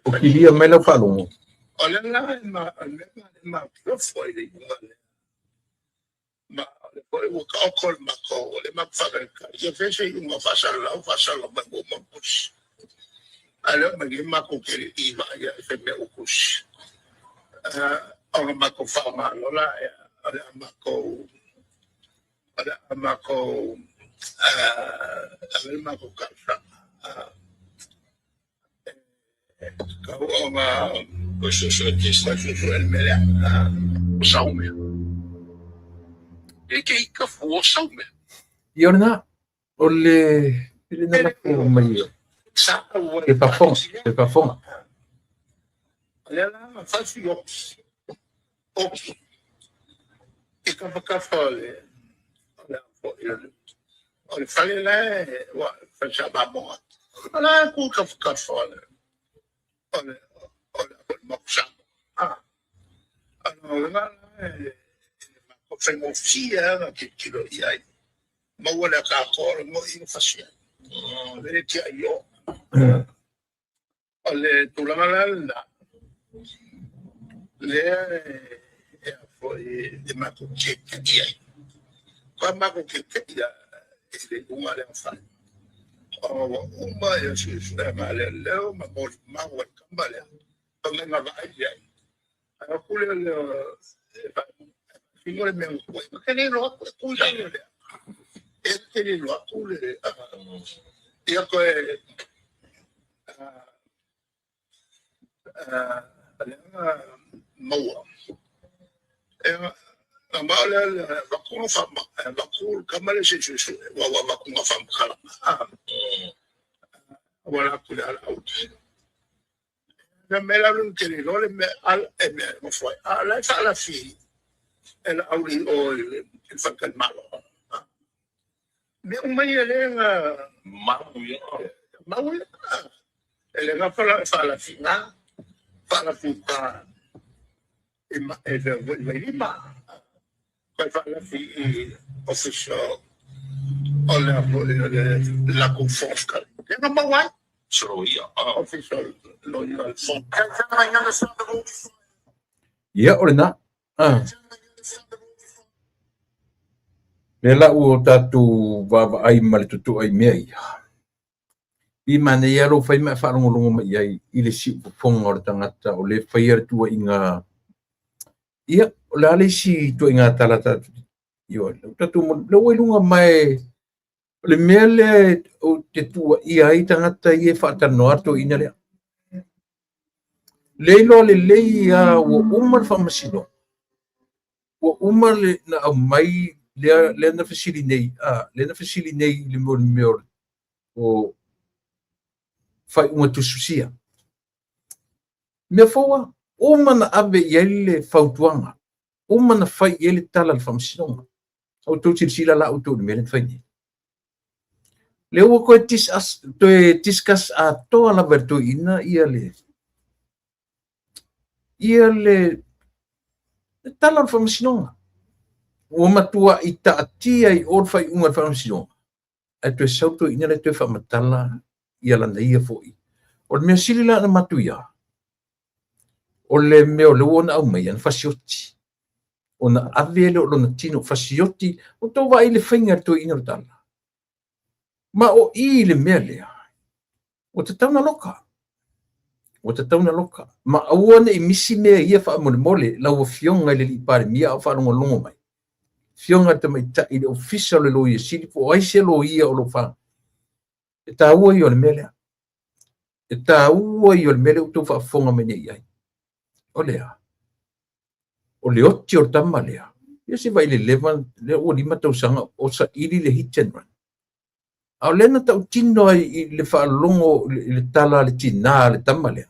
O kilia mai lau faalogo. Ia o lena, o le le na lafo mai e faafofoga, e faafofoga. Faalafi i ofisa o le foi o le latou force lea na maua ai ofisa loia. Ia, o lena. Lea la ua tatou vaavaai ma le totoa i mea ia. I manaia lou fai ma e faalogologo mai ai i le siufofoga o le tagata o le faia le tuuaiga. Ia, o le a le isi ituaiga tala tatou ioe, tatou lea ua i luga mai o le mea lea ou te tuuaia ai tagata ia e faatalanoa atu toeaiina lea. Le iloa lelei lava ua uma le faamasinoga, ua uma le na aumai lea, lea na fesili nei, lea na fesili nei i le mea o faaiuga tusitusia. Mea fou lava, uma na ave i ai le fautuaga, uma na fai i ai le tala a le faamasinoga. Outou silasila la outou i le mea lea na fai nei. Lea ua toe discuss, toe discuss atoa lava e le toeaina ia le tala o le faamasinoga. Ua matuai taatia i o le faaiuga a le faamasinoga, ae toe sau le toeaina lea toe faamatala ia lana ia foi. O le mea sili la ona matuia, o le mea o lea ua ona aumaia na fasioti, ona ave lea o lona tino fasioti. Outou vaai i le faiga e le toeaina o le tala. Ma o i le mea lea, ua tatau ona loka. Ua tatau ona loka. Ma aua ne i misi mea ia faamolemole lau Afioga i le Palemia a o faalogologo mai. Afioga i le Tamaitai i le Ofisa o le Loia Sili po o ai se loia o lo o e taua ia o le mea lea. E taua ia o le mea lea ua outou faafofoga mai nei i ai. O lea, o le oti o le tama lea, ia se vaai i le leva, lea ua 5 tausaga o saili le hit and run. A o lea na tautino ai i le faalogo i le tala a le tinā a le tama lea,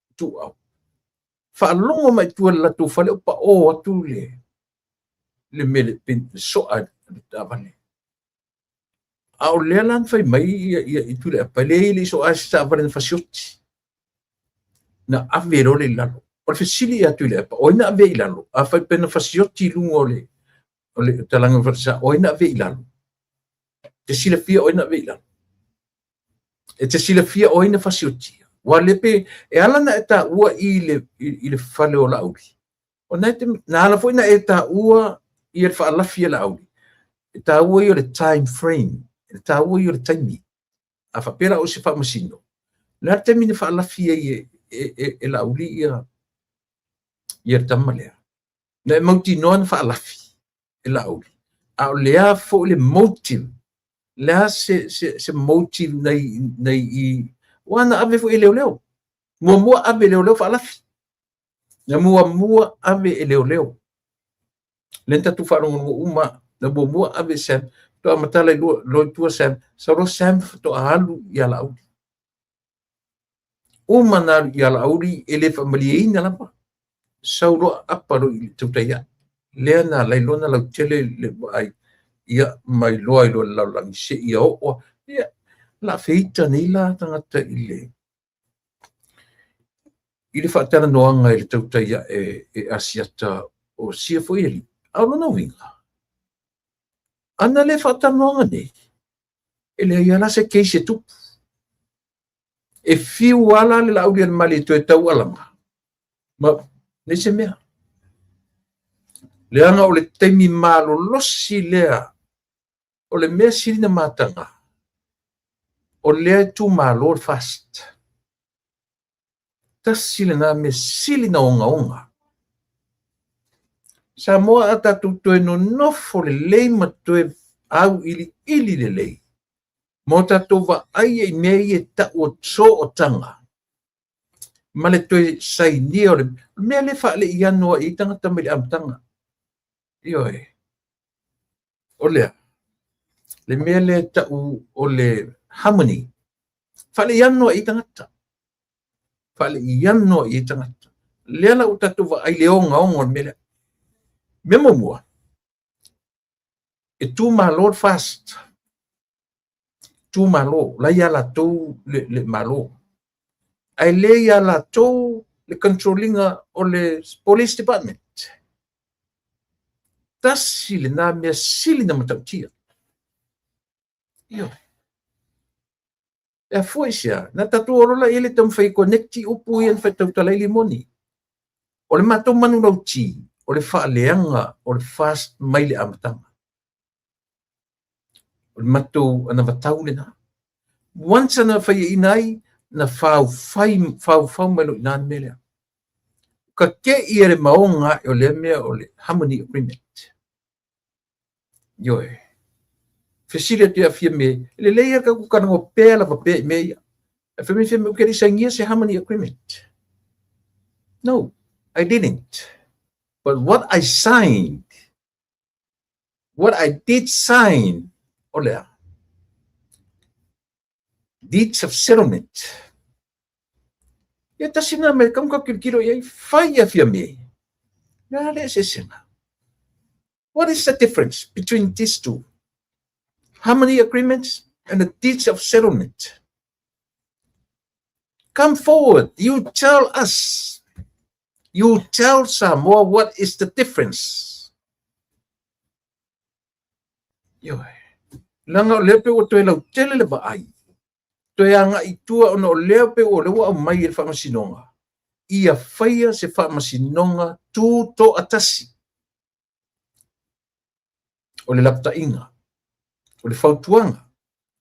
ituau. Faalogo mai tua i le latou fale o pao atu le mea le soa le taavale. A o lea la na fai mai ia i Tuilaepa, e leai e le i soa se taavale na fasioti. Na ave loa le i lalo. O le fesili ia Tuilaepa, o ai na ave i lalo? A fai pe na fasioti i luga o le talaga o falesa, o ai na ave i lalo? E te silafia o ai na ave i lalo? E te silafia o ai na fasiotia? Ua le pe, e ala na e taua i le fale o Laauli. O na, te, na ala foi na e taua i le faalafi e Laauli. E taua ia o le time frame. E taua ia o le taimi. A faapea la o se faamasino, le a le taimi na faalafi ai e Laauli ia le tama lea. Na e mautinoa na faalafi e Laauli. A o lea foi le motive, le a se motive nei i, ua na ave foi e leoleo. Muamua ave e leoleo faalafi. Na muamua ave e leoleo. Le na tatou faalogologo uma, na muamua ave Sam, faatoa matala i loa i tua Sam, sau loa Sam faatoa alu ia Laauli. Uma na alu ia Laauli e le faamalieina lava. Sau loa apa loa i tautai ai. Lea na alai loa na lautele le vaai, ia mai loa i loa le lalolagi seia oo. Ia, la feita nei la tagata i le faatalanoaga i le tautai e Asiata o sia foi alii. A o lona uiga, ana le faatalanoaga nei, e leai lava la se case e tupu. E fiu lava la le Laaulialemalietoa toe taualaga, ma leai se mea. Leaga o le taimi malolosi lea, o le mea sili na mataga, o lea e tumalo le FAST. Tasi lena mea sili na ogaoga. Samoa a tatou toe nonofo lelei ma toe auiliili lelei, ma o tatou vaai i mea ia e tau o sootaga, ma le toe sainia o le mea lea faaleiano ai i tagata mai le amataga. Ioe. O lea, le mea lea e tau o le harmony. Faaleiano ai i tagata. Faaleiano ai i tagata. Lea la ua tatou vaai le ogaoga o le mea lea. Mea muamua, e tumalo le FAST. Tumalo, la ia latou le malo. Ae le ia latou le control ina o le police department. Tasi lena mea sili na matautia. Ioe. E afua i se a? Na tatou olola i le taumafai e connect upu ia na faitautala ai Limoni. O le matou manulauti, o le faaleaga o le FAST mai le amataga. O le matou anavatau lena. Once na faiaina ai, na faufai, faufau mai loa i ina le mea lea. Ka ke'i e le maoga ae o lea mea o le Harmony Agreement. Ioe. Fesili atu ia Fiame, e lelei lava tatou talanoa pea lava pea i mea ia. Ae fai mai Fiame, ou te le i sainia se Harmony Agreement. No, I didn't. But what I signed, what I did sign, o le a? Deeds of Settlement. Ia tasi nā mea kamu ka kilokilo i ai, fai ia Fiame. Le a le eseesega? What is the difference between these two? Harmony agreements and the deeds of settlement. Come forward, you tell us. You tell Samoa what is the difference. Ioe. Leaga o lea pei ua toe lautele le vaai, toe agai i tua ona o lea pei o lea ua aumai e le Faamasinoga, ia faia se Faamasinoga tutoatasi. O le lapataiga, o le fautuaga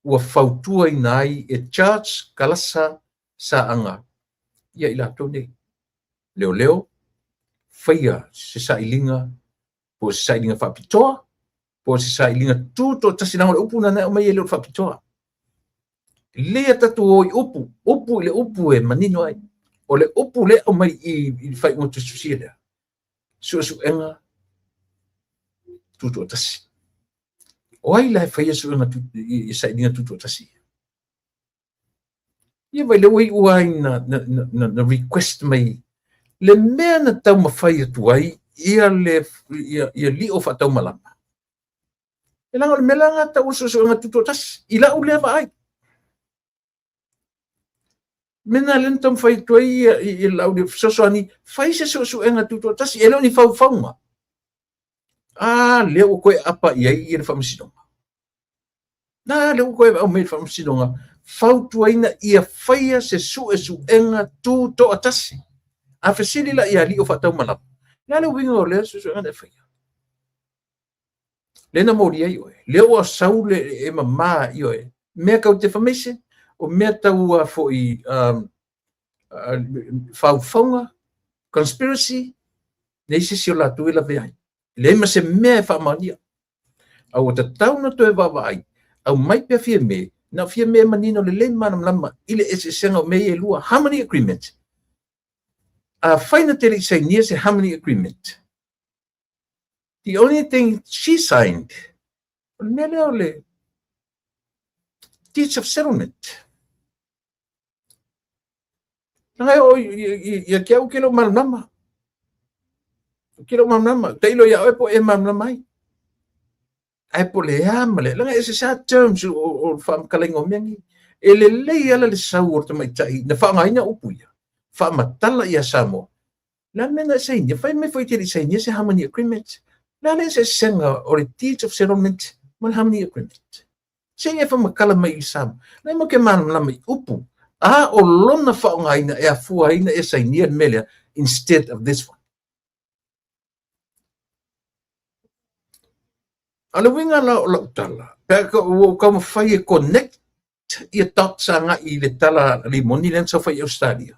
ua fautuaina ai e Judge Kalasa Saaga ia i latou nei, leoleo, faia se sailiga po o se sailiga faapitoa, po o se sailiga tutoatasi, leaga o le upu lena na aumai e le o le faapitoa. Lelei a tatou o i upu, upu i le upu e manino ai. O le upu lea e aumai i le faaiuga tusitusia lea, suesuega tutoatasi. O ai la e faia suega i sailiga tutoatasi? Ia vai lea ua iu ai na request mai le mea na taumafai atu ai ia le ia lio faataumalama. E leaga o le mea la na tau o le suesuega tutoatasi i lau lea vaai. Mea na lea na taumafai atu ai ia lau fesoasoani, fai se suesuega tutoatasi, e le o ni faufauga. A lea ua toe apa i ai ia le Faamasinoga. Na lea ua toe aumai le Faamasinoga, fautuaina ia faia se suesuega tutoatasi. A fesili la ia alii o faataumalama, le a le uiga o lea suesuega na e faia? Lea na moli ai oe, lea ua sau le e mama i oe, mea tau defamation, o mea tau foi faufauga, conspiracy, leai se isi o latou e lavea ai. Leai ma se mea e faamaonia. A ua tatau ona toe vaavaai, aumai pea Fiame, na o Fiame e manino lelei ma malamalama i le eseesega o mea ia e lua, Harmony Agreement. Afai na te le i sainia se Harmony Agreement, the only thing she signed, o le mea lea o le Deeds of Settlement. Leaga e oo ia te au ke le o malamalama. Ke le o malamalama. Tailo ia oe po o e malamalama ai. Ae po o le a ma le a. Leaga e eseese lava terms o le faamatalaina o mea nei. E lelei ala le sau o le tamaitai na faaaogaina upu ia, faamatala ia Samoa. Le a le mea na e sainia? Fai mai foi e te le i sainia se Harmony Agreement. Le a le eseesega o le Deeds of Settlement ma le Harmony Agreement? Se i e faamatala mai i le Samoa. Leai mo ke malamalama i upu, a o lona faaaogaina e afua ai na e sainia le mea lea instead of this one. A o le uiga la o lau tala, pe a ua ou taumafai e connect ia dots agai i le tala limoni lea na saofai i Australia.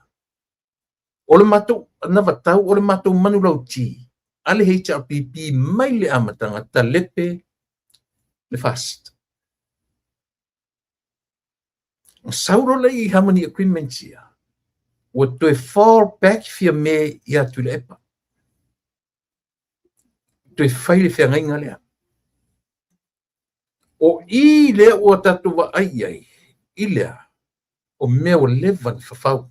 O le matou anavatau, o le matou manulauti a le HRPP mai le amataga talepe le FAST. Na sau loa lea i Harmony Agreements ia, ua toe fall back Fiame ia Tuilaepa. Toe fai le feagaiga lea. O i lea ua tatou vaai i ai, i lea, o mea ua leva na fafau.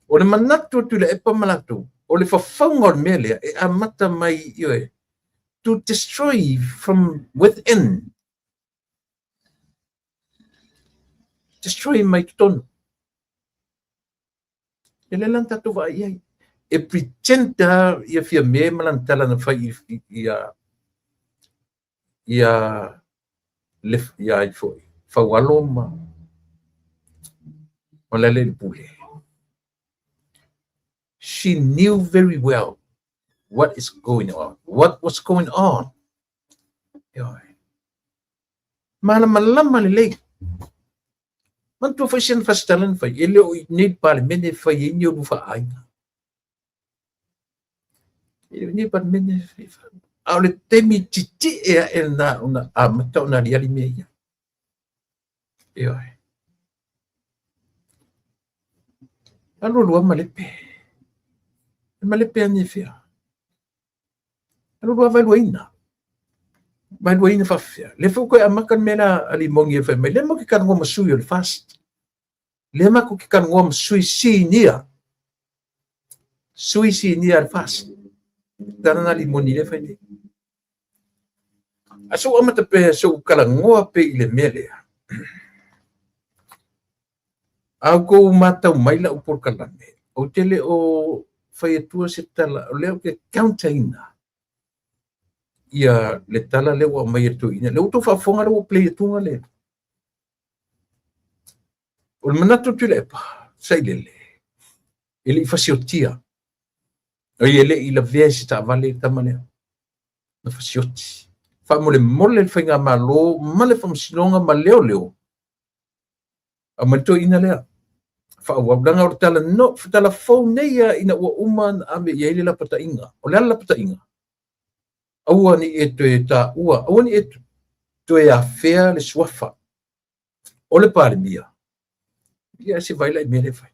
O le manatu o Tuilaepa ma latou, o le fafauga o le mea lea e amata mai ioe, to destroy from within. Destroy mai totonu. E lea la na tatou vaai i ai. E pretend lava ia Fiame ma lana tala na fai ia ia le ia ai foi Faualo ma Lealailepule. She knew very well what is going on. What was going on? Ioe. Malamalama lelei. Manatua foi si ana faasitala na fai, e le o i inei le Palemene e fai ai ni ulu faaaiga. E le o i inei le Palemene e fai ai. A o le taimi titie ae lena ona amata ona aliali mea ia. Ioe. Alu alu lava malepe. E malepe ane fea. Alu alu lava vaeluaina. Vaeluaina faafefea. Lea foi ua toe amata le mea lea a Limogi e fai mai, lea matou te talanoa ma sui o le FAST. Lea matou te talanoa ma sui sinia. Sui sinia a le FAST. Tala na Limoni lea fai nei. A sou amata pea, sou talanoa pea i le mea lea. A outou matau mai lau polokalame, ou te le o fai atua se tala, o lea ou te counter-ina ia le tala lea ua aumai e le toeaina. Lea ua outou faafofoga lea ua play atuga le. O le manatu o Tuilaepa, sailele, e le i fasiotia. Ai e le i lavea i se taavale le tama lea. Na fasioti. Faamolemole le Faigamalo ma le Faamasinoga ma leoleo, aumai le toeaina lea. Faaauau, leaga o le tala, no, tala fou nei lava ina ua uma ona ave i ai le lapataiga. O le a le lapataiga? Aua ne i e toe taua, aua ne i e toe afea le suafa o le Palemia. Ia se vaai la i mea lea e fai.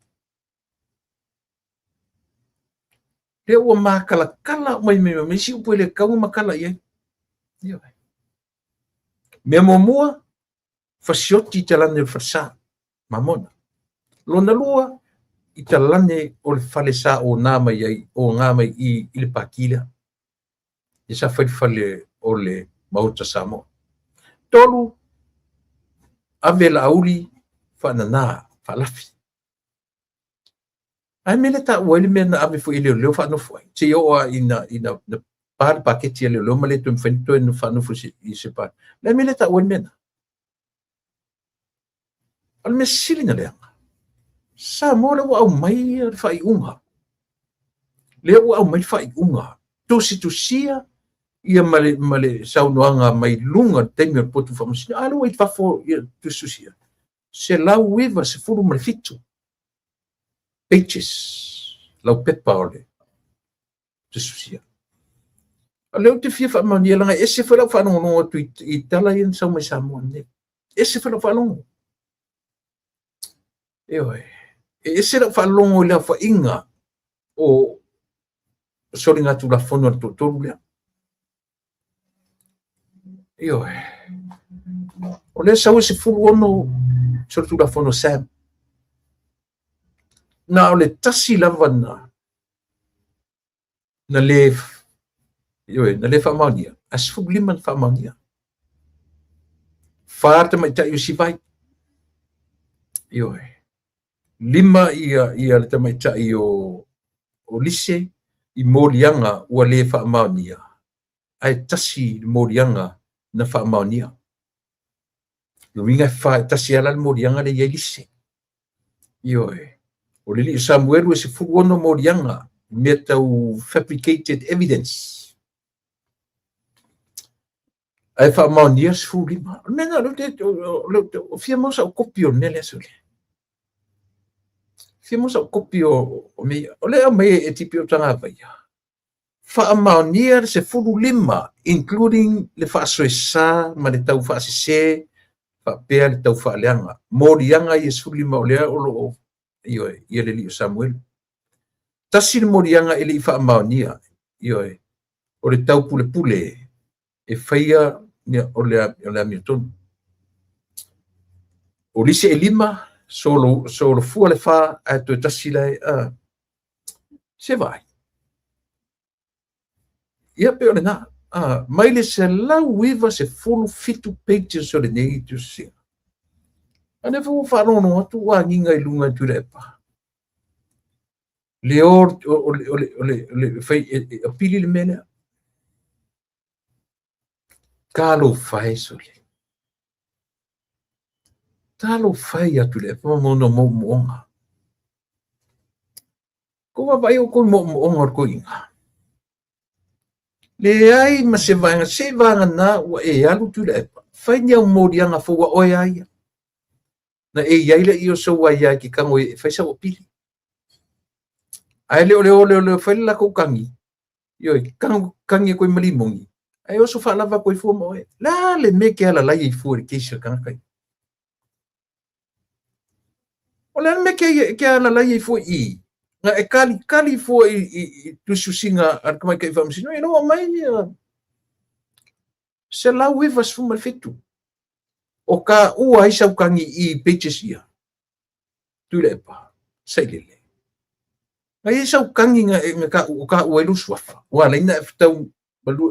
Lea ua makalakala uma mai ma isi upu e le tatau ona makala i ai. Ioe. Mea muamua, fasioti i talane o le falesa, mamona. Lona lua, i talane o le fale sa ona mai ai, ona mai i, i le pati lea. Ia sa fai le fale o le Maota Samoa. Tolu, ave Laauli faanana, faalafi. Ae mea lea taua ai le mea na ave foi e leoleo faanofo ai. Seia oo lava ina, ina, ina pa le paketi a leoleo ma le toe mafai ona toe faanofo i se pa. Le mea lea taua ai le mea na. O le mea sili na leaga, Samoa lea ua aumai le faaiuga. Lea ua aumai le faaiuga. Tusitusia ia ma le, ma le saunoaga mai luga le taimi o le potu faamasino. A lea ua i fafo ia tusitusia. 197 pages laupepa o le tusitusia. O lea ou te fia faamaonia, leaga e ese foi lau faalogologo atu i tala ia na sau mai Samoa nei. E ese foi lau faalogo. Ioe. E ese lau faalogo i le aofaiga o soligatulafono a le toatolu lea. Ioe. O lea sau e 16 solitulafono Sam. Na o le tasi lava na na le ioe, na le faamaonia, ae 15 na faamaonia. Fa tamaitai o Sivai. Ioe. 5 ia ia le tamaitai o o Lise i moliaga ua le faamaonia, ae tasi le moliaga na faamaonia. Le uiga e fa, e tasi lava la le moliaga lea e i ai Lise. Ioe. O le alii o Samuelu e 16 moliaga, mea tau fabricated evidence. Ae faamaonia le 15. O le mea lena, o lea ou te fia maua sau kopi o le mea lea sole. Fia maua sau kopi o mea ia. O lea e aumai e TPO Tagavaia. Faamaonia le 15, including le faasoesa ma le tau faasese faapea le tau faaleaga. Moliaga ia 15 o lea o lo o, ioe, ia le alii o Samuelu. Tasi le moliaga e le i faamaonia, ioe, o le taupulepule e faia o le amiotonu. O lise e lima, solofua le fa, ae toe tasi la e, se vaai. Ia pei o lena. Mai le 197 pages o lenei tusisiga. A lea foi ua faalogologo atu ua agiga i luga i Tuilaepa. Le o o le o le o le o le fai e apili le mea lea. Talofa e sole. Talofa e ia Tuilaepa ma ona moomooga. Kou vaavaai outou i moomooga o le toeaina. Leai ma se vaega seiavagana ua e alu Tuilaepa, fai ni au moliaga fou a oe a ia. Na e i ai lea o sou aia e te tago e fai sau apili. Ae le o le o lea o le fai le latou tagi, ioe, tagi atu ai ma limoni, ae oso faalava atu ai fua ma oe. Le a le mea e te alalai ai fua i le case a le tagata ia? O le a le mea e te alalai ai fua i i? Na e talitali fua i tusitusiga a le tamaitai faamasino, ina ua aumai ia 197. O taua ai sau tagi i pages ia. Tuilaepa, sailele. Na i ai sau tagi na, na ta, o taua ai lou suafa. Ua ala ai na e tau,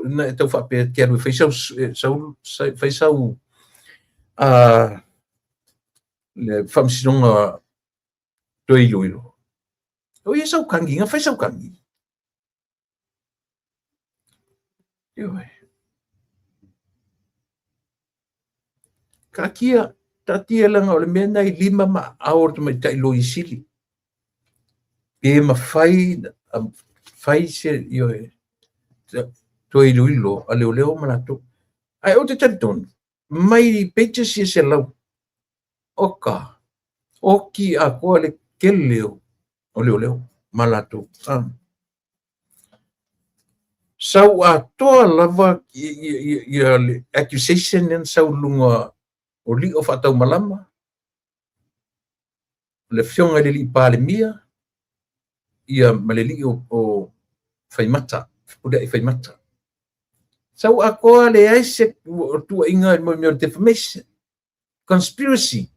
na e tau faapea e te alu e fai sau, sau, fai sau le faamasinoga toe iloilo. O i ai sau tagi, na fai sau tagi. Ioe. Taatia, taatia leaga o le mea lena i lima ma aao o le tamaitai Loia Sili. Pe mafai fai se, ioe, toe iloilo a leoleo ma latou. Ae ou te talitonu, mai pages ia 100, oka, oki atoa le tele o leoleo ma latou. Ah. Sau atoa lava ia le accusation lea na sau i luga o lio faataumalama, le afioga i le alii Palemia, ia ma le alii o Faimata, Fepuleai Faimata. Sau atoa leai se tuuaiga i mea o le defamation, conspiracy,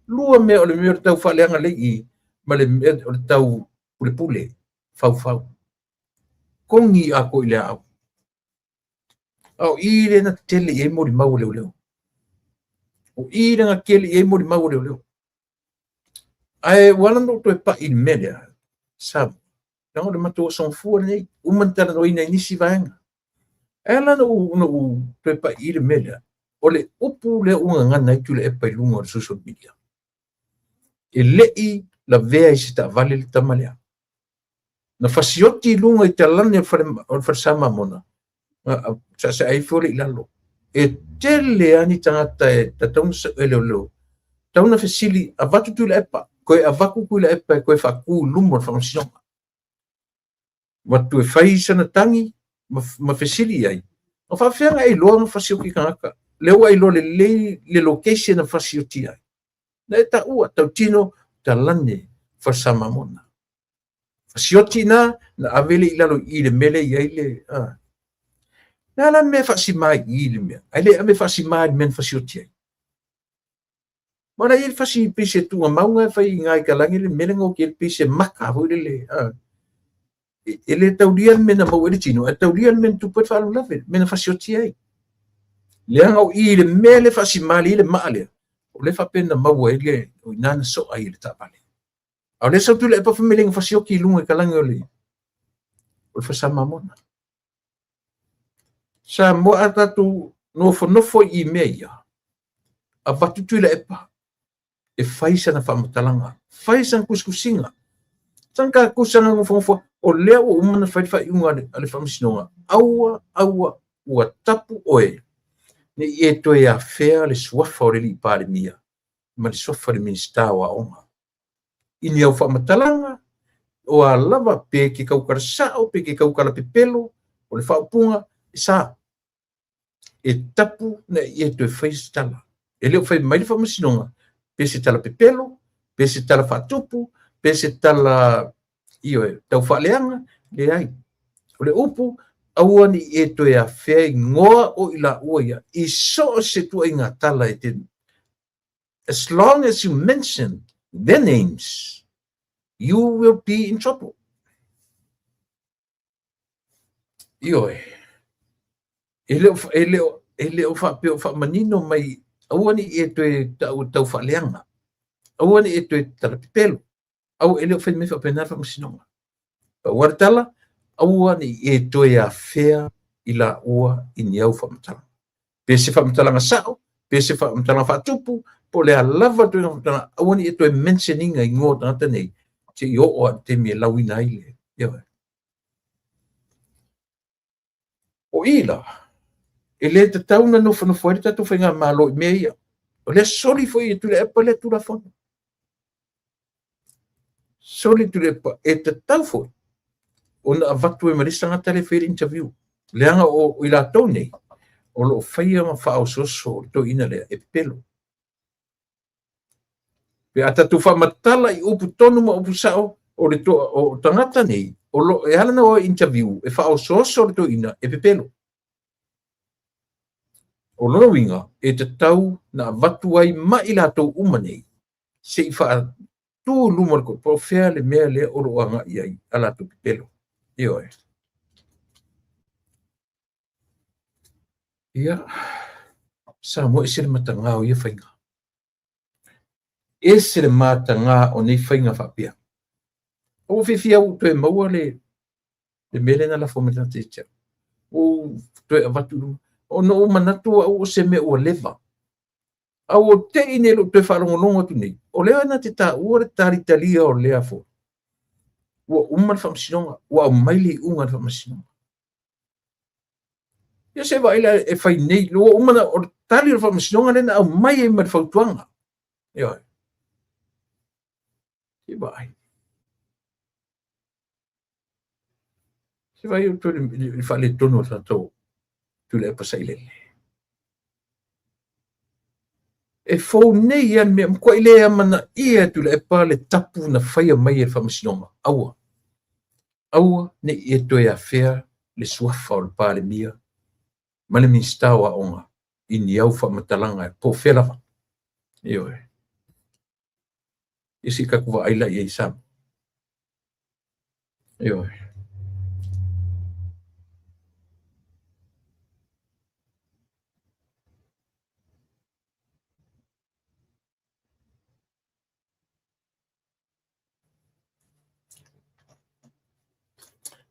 lua mea o le mea o le tau faaleaga lei i ma le mea o le tau pulepule, faufau. Kogi atoa i le aau. A o i lea na tele i ai molimau a leoleo. O i lea na tele i ai molimau a leoleo. Ae ua ala ona ou toe pai i le mea lea, sa, leaga o le matou aso gafua lenei, uma ona talanoaina i nisi vaega. Ae ala ona ou toe pai i le mea lea, o le upu lea ua gagana ai Tuilaepa i luga o le social media. E le i lavea i se taavale le tama lea. Na fasioti i luga i talane o le fale Samamona, na saasaa ifo lea i lalo. E tele lava ni tagata e tatau ona e leoleo, tatau ona fesili, avatu Tuilaepa, toe avatu Tuilaepa e toe faatu i luma o le faamasinoga. Avatu e fai sana tagi ma fesili i ai, na faafefea ona e iloa na fasioti tagata? Lea ua e iloa lelei le location na fasioti ai. Na e taua, tautino, talane fale Samamona. Fasioti ina, na ave le i lalo i le mea lea i ai le... Le a la le mea e faasima i i le mea? Ae le ave faasima i le mea na fasioti ai. Ma la i ai le fasi pei se tuugamau na e fai i ina i Kalani le mea lea na oti ai pei se maka foi lele. E le taulia le mea na maua ai le tino, ae taulia le mea na tupu ai le faalavelave, le mea na fasioti ai. Leaga o i le mea lea faasima le i le maa lea, o lea faapea na maua ai le, o i ina na soa ai le taavale. A o lea sau Tuilaepa fai mai le na fasioti i luga i kalani o le Fale Samamona. Samoa a tatou nofonofo i mea ia, avatu Tuilaepa e fai sana faamatalaga, fai sana tusitusiga, sana tatou nofonofo, o lea ua uma ona fai le faaiuga a le faamasinoga, aua, aua, ua tapu oe, ne i e toe afea le suafa o le alii Palemia ma le suafa o le Minisita o Aoga. I ni au faamatalaga, o a lava pe ke tautala sao, pe ke tautala pepelo, o le faaupuga, e sa. E tapu na i e toe fai se tala. E le o fai mai le faamasinoga, pe se tala pepelo, pe se tala faatupu, pe se tala ioe, tau faaleaga, leai. O le upu, aua ne i e toe afea igoa o i laua ia, i so o se tuuaiga tala e te. As long as you mention their names, you will be in trouble. Ioe, e le o, e le o, e le o faapea o faamanino mai, aua ne i e toe tau, tau faaleaga, aua ne i e toe tala pepelo, aua e le o fai mai faapena le faamasinoga. Pau lava le tala, aua ne i e toe afea i laua i ni au faamatalaga. Pe se faamatalaga sao, pe se faamatalaga faatupu, po o le a lava le ituaiga faamatalaga, aua ne i e toe mention ina igoa o tagata nei, se i oo lava i le taimi e lauina ai le, ioe. O i la, e le tatau ona nofonofo ai le tatou faigamalo i mea ia. O lea soli foi e Tuilaepa lea Tulafono. Soli e Tuilaepa, e tatau foi ona avatu ai ma le isi tagata lea e faia le interview. Leaga o i latou nei, o lo o faia ma faaosooso le toeaina lea e pepelo. Pe a tatou faamatala i upu tonu ma upu sao, o le toa, o tagata nei, o lo, e ala ona o e interview, e faaosooso le toeaina e pepelo. O lona uiga, e tatau na avatu ai ma i latou uma nei, se i faatu i luma o le po o fea le mea lea o lo o agai i ai a latou pepelo. Ioe. Ia, Samoa ese le mataga o ia faiga. Ese le mataga o nei faiga faapea. Ua ou fiafia ua ou toe maua le le mea lea na lafo mai le tagata ia te au. Ua ou toe avatu i luma. Ona ou manatu au o se mea ua leva. A ua te i nei lou toe faalogologo atu nei, o lea na te taua le talitalia o lea foi. Ua uma le faamasinoga, ua aumai le iuga a le faamasinoga. Ia se vaai la e fai nei, ua uma na, o le tali o le faamasinoga lea na aumai ai ma le fautuaga. Ioe. Se vaai. Se vaai outou i le faaletonu o le tatou Tuilaepa Sailele. E fou nei lava le mea, matuai le amanaia e Tuilaepa le tapu na faia mai e le faamasinoga. Aua, aua ne i e toe afea le suafa o le Palemia ma le Minisita o Aoga i ni au faamatalaga po o fea lava. Ioe. Ia se i tatou vaai la i ai Samoa. Ioe.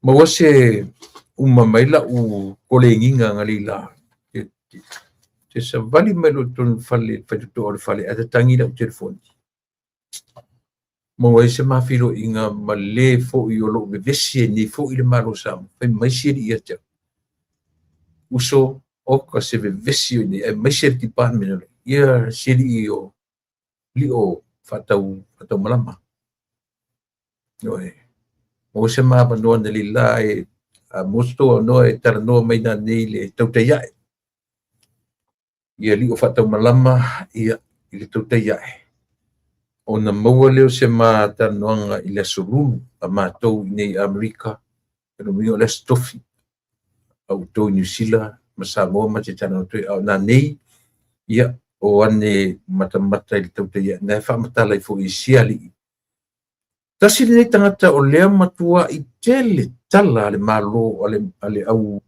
Maua se uma mai lau kolegiga analeila. Te savali mai loa i totonu o le fale, faitotoa o le fale, ae tatagi lau telefoni. Maua ai se mafiloiga ma le foi o lou vevesi ai nei foi le Malo o Samoa. Fai mai si alii ia te au. Uso, oka se vevesi oe nei, aemaise le department o le, ia si alii o lio faatau, faatau malama. Ioe. Maua se ma avanoa analeila e a maua se tou avanoa e talanoa mai nanei i le tautai ae. Ia lio faataumalama ia i le tautai ae, ona maua lea o se ma talanoaga i le aso Lulu a matou i nei Amerika, o lona uiga o le aso Tofi a outou i Niu Sila ma Samoa ma te talanoa atu ai. A o nanei, ia, o ane matamata i le tautai ae, na e faamatala ai foi i si alii. Tasi lenei tagata o lea matuai tele tala a le Malo a le au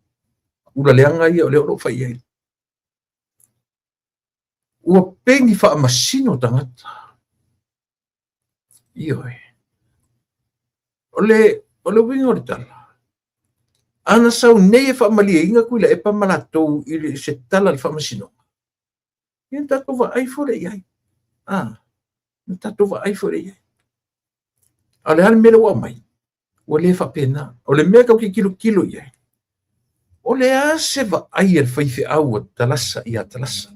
ula leaga ia o lea o lo o fai i ai. Ua pei ni faamasino tagata. Ioe. O le, o le uiga o le tala, ana sau nei e faamalieina Tuilaepa ma latou i le, se tala i le faamasinoga, ia na tatou vaai foi lea i ai. Ah, na tatou vaai foi lea i ai. A o le a le mea lea ua aumai? Ua le faapena. O le mea tatou te tilotilo i ai, o le a se vaai a le faifeau a Talasa ia Talasa?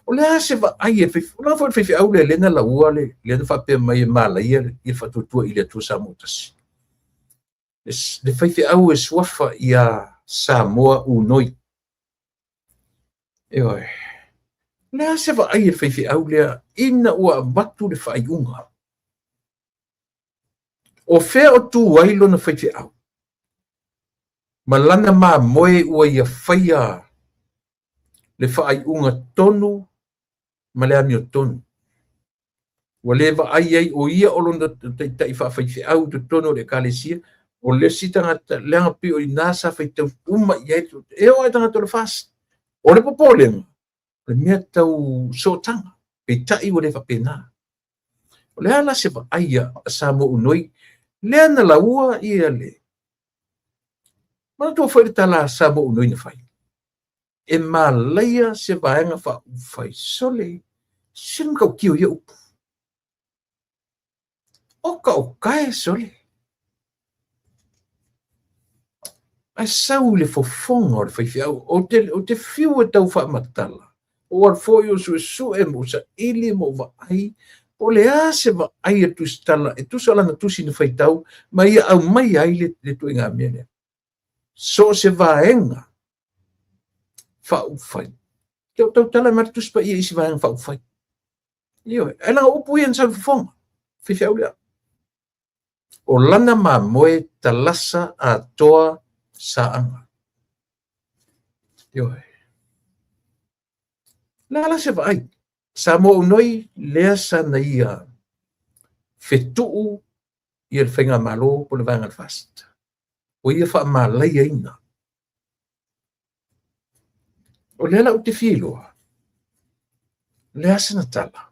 O le a se vaai a le faifeau? O le a foi le faifeau lea lea na laua le, lea na faapea mai e malaia le faatuatua i le Atua Samoa tasi. Le faifeau e suafa ia Samoa Unoi. Ioe. O le a se vaai a le faifeau lea ina ua avatu le faaiuga? O fea o tu ai lona faifeau? Ma lana mamoe ua ia faia le faaiuga tonu ma le amiotonu. Ua le vaai ai o ia o lona taitai faafaifeau i totonu o le Ekalesia, o le isi tagata, leaga pei o i ina sa faitau uma i ai, e oo lava i tagata o le FAST. O le popolega, o le mea tau sootaga, peitai ua le faapena. O le a la se vaai a Samoa Unoi? Lea na laua ia le manatua foi le tala a Samoa Unui na fai. E malaia se vaega faaupufai sole se matautia o ia upu. Oka o kae sole. Ae sau i le fofoga o le faifeau. Ou te fiu e tau faamatala. Ou alu foi ou suesue ma ou saili ma ou vaai po o le a se vaai a le Tusitala e tusa o lana tusi na faitau ma ia aumaia ai le ituaiga mea lea. So o se vaega faaupufai. Te o tautala mai le Tusi Paia i isi vaega faaupufai. Ioe, ae leaga o upu ia na sau i le fofoga, faifeau lea. O lana mamoe talasa atoa saaga. Ioe. Le a la se vaai? Samoa Unoi lea sa na ia fetuu ia le faigamalo po o le vaega a le FAST. Ua ia faamalaiaina. O lea la ou te fia iloa, o le a sana tala?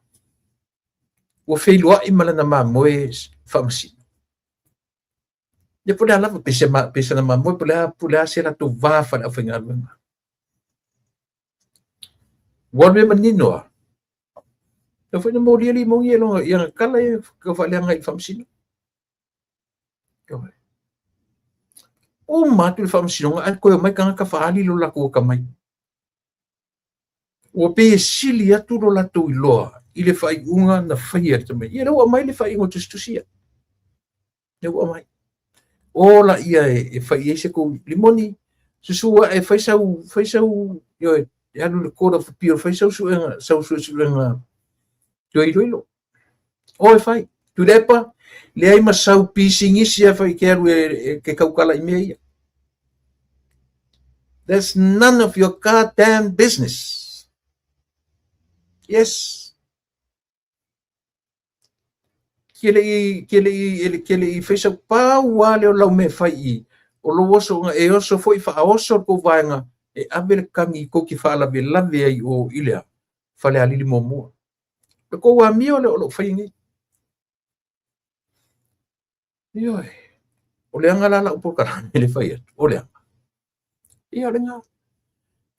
Ua feiloai ma lana mamoe faamasino. Ia po o le a lava, pe se pe sana mamoe, po o le a se latou va faale-aufaigaluega. Ua alu e manino lava. Tau foi na molia limoni ia i ana tala ia tau faaleaga i le faamasino. Uma atu le faamasinoga ae toe omai tagata faaali lo latou atamai. Ua pei e sili atu lo latou iloa i le faaiuga na faia e le tamaitiiti. Ia lea ua aumai le faaiuga tusitusi ia. Lea ua aumai. O laia e fai i ai se tou limoni, susu ae fai sau, fai sau, ioe, e alu i le Court of Appeal, fai sau suega, sau suesuega toe iloilo. O e fai. Tuilaepa, leai ma sau pisinisi e fai ke alu e ke tautala i mea ia. That's none of your goddamn business. Yes. Ke le i, ke le i, ke le i fai sau pau lava lea o lau mea e fai i, o lou oso, e oso foi faaoso le tou vaega e ave le kagi tou te faalavelave ai o i le Falealili muamua. Le tou amio lea o lo o faia nei. Ioe, o le aga la lau polokalame le fai atu, o le aga. Ia o le ga,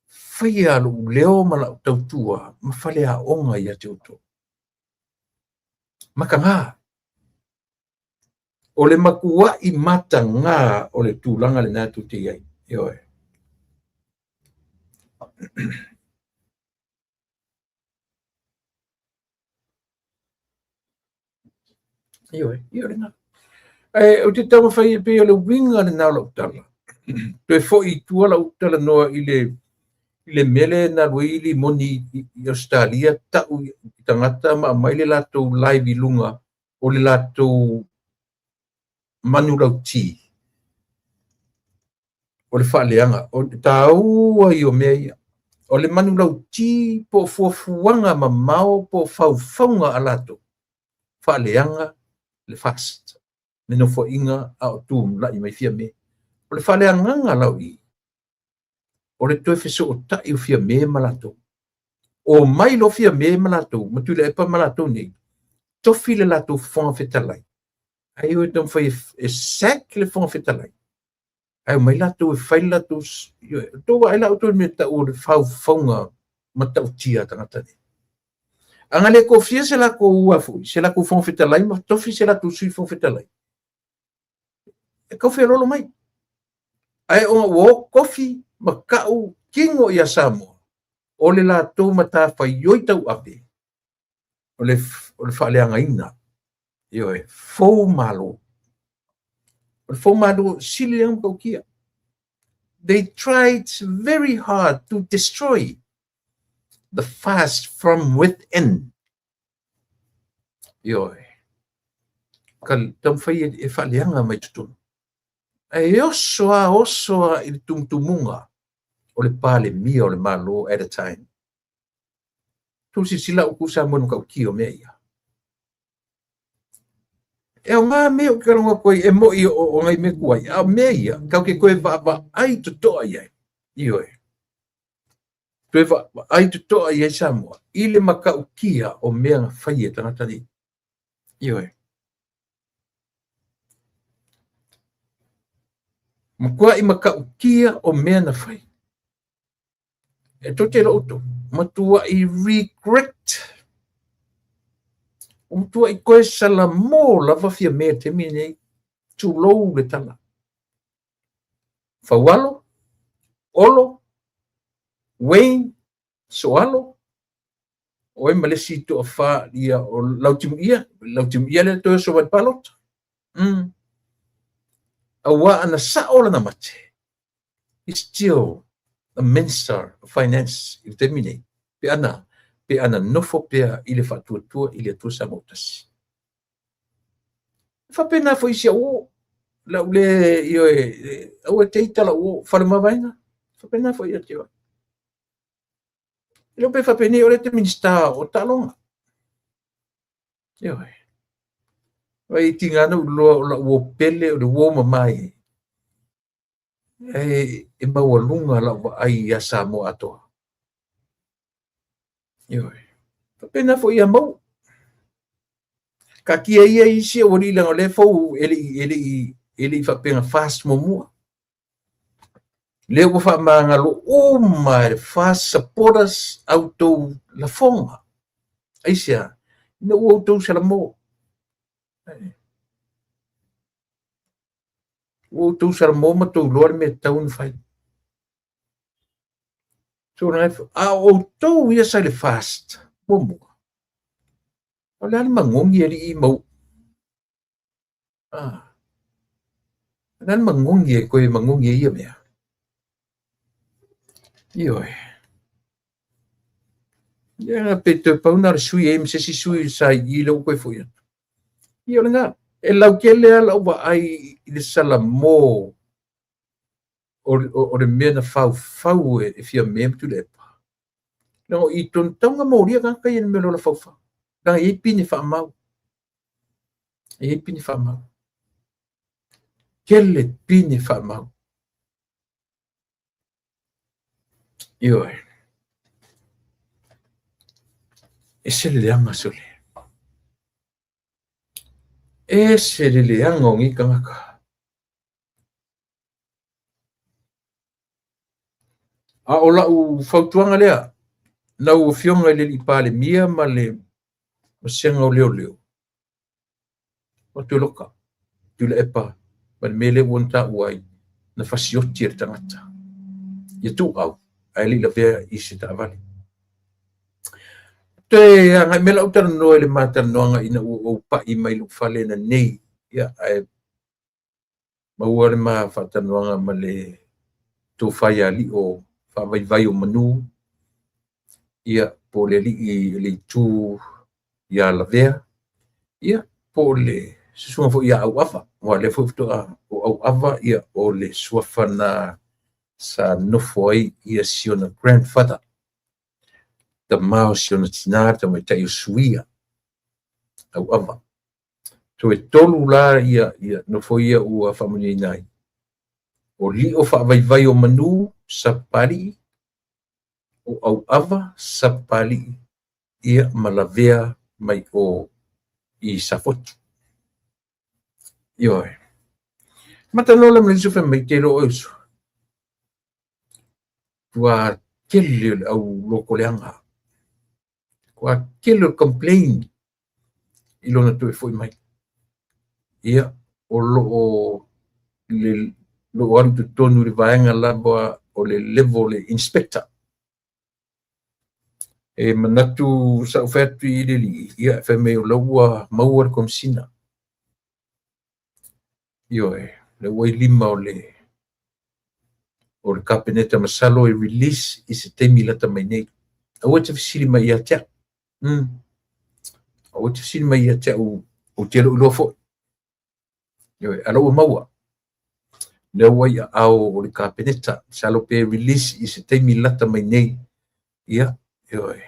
faia lou leo ma lau tautua ma faleaoga ia te outou. Mataga. O le matuai mataga o le tulaga lena tou te i ai. Ioe. Ioe, ia o lena. Ae ou te taumafai e pei o le uiga lena o lau tala. Toe foi i tua lau talanoa i le i le mea lea na alu ai limoni i Ausetalia tau i tagata ma aumai le latou live i luga o le latou manulauti o le faaleaga. O le taua ia o mea ia. O le manulauti po o fuafuaga mamao po o faufauga a latou faaleaga le FAST, le nofoaiga a o tulai mai Fiame. O le faaleagaga lau i, o le toe fesootai o Fiame ma latou. Omai loa Fiame ma latou, ma Tuilaepa ma latou nei, tofi le latou Fofoga Fetalai. Ae o e taumafai e sack le Fofoga Fetalai. Ae omai latou e fai le latou... Tou vaai la outou i le mea tau o le faufauga matautia a tagata nei. A na le tofia se latou foi, se latou Fofoga Fetalai ma tofi se latou Sui Fofoga Fetalai, e tau feoloolo mai. Ae ona ua o tofi ma tau kino ia Samoa, o le latou matafaioi tauave, o le faaleagaina, ioe, fou malo. O le fou malo, sili lea ona matautia. They tried very hard to destroy the fast from within. Ioe. Ka taumafai e faaleaga mai totonu. Ae oso a oso a i le tumutumuga o le Palemia o le Malo at a time. Tou silasila upu Samoa i le matautia o mea ia. E aoga mea ou te talanoa atu ai, e moni o nai mea tuai, a o mea ia, tatou te toe vaavaai totoa i ai. Ioe. Toe vaavaai totoa i ai Samoa i le matautia o mea na fai e tagata nei. Ioe. Matuai matautia o mea na fai. E tou te iloa outou, matuai regret. Ua matuai toe salamo lava Fiame i le taimi lenei. Tulou le tala. Faualo, Olo, Wayne, Soalo, o ai ma le isi toafa ia o Lautimuia, Lautimuia lea toe oso mai i le palota. Aua ana sao lana mate, he's still a Minister of Finance i le taimi nei, pe ana, pe ana nofo pea i le Faatuatua i le Atua Samoa ua Tasi. E faapena foi i si au uo, lau le, ioe, aua e te ita lau uo, Faleomavaega, e faapena foi ia te oe. E le o pe faapenei o lea e te Minisita o taaloga. Ioe. Vai e tiga na ou iloa o lau uo pele o le uo mama e, e maualuga lau vaai ia Samoa atoa. Ioe. Faapena foi ia Mauu. Taatia ia isi aualii leaga o lea e fou e le i faapea na FAST muamua. Lea ua faamagalo uma e le FAST supporters a outou lafoga. Aisea? Ina ua outou salamo. Ua outou salamo ma outou iloa le mea e tatau ona fai. So, a o outou ia sa i le FAST muamua, o le a le magogi alii Mauu? Ah. O le a le magogi e toe magogi ai ia mea? Ioe. Ia pe toe pau na o le sui ai ma se isi sui sa i i lea ua toe foi atu. Ia o lena, e lautele lava lau vaai i le salamo o le mea na faufau e Fiame ma Tuilaepa. Leaga o i tonu tatau ona molia tagata ia i le mea o le ola faufau. Leaga e i ai pine faamau. E i ai pine faamau. Tele pine faamau. Ioe. Ese le leaga sole. Ese le leaga o nei tagata. A o lau fautuaga lea, lau Afioga i le Alii Palemia ma le Vasega o Leoleo, o Tuiloka, Tuilaepa ma le mea lea ua ona taua ai, na fasioti e le tagata ia tuuau ae le i lavea i se taavale. Toe agai mai lau talanoa i le ma talanoaga ina ua ou pai mai lou fale nanei, ia, ae maua le ma faatalanoaga ma le tofa ia Lio faavaivai o manu, ia, po o le alii o le itu ia Lavea, ia, po o le susuga foi ia Auava, aua o lea foi faatoa o Auava, ia, o le suafa na sa nofo ai ia si ona grandfather, tama o si ona tina, le tamaitai o Suia, Auava. So e tolu la ia, ia nofoia ua faamanuiaina ai. O Lio faavaivai o manu, Sapapalii, o Auava, Sapapalii, ia ma Lavea mai o i Safotu. Ioe. Matanoa la ma le uso fai mai te iloa oe uso. Ua tele o le au lotoleaga. Ua tele o le complain i lona toe foi mai. Ia, o lo o le lo o alu i totonu i le vaega lava o le level o le inspector. E manatu sa ou fai atu i le alii, ia, fai mai o la ua maua le komesina. Ioe, lea ua i lima o le o le Kapeneta masalo e release i se taimi lata mai nei. Aua e te fesili mai ia te au. Aua e te fesili mai ia te au, ou te le o iloa foi. Ioe, a la ua maua. Lea ua i aao o le Kapeneta, masalo pe release i se taimi lata mai nei. Ia, ioe.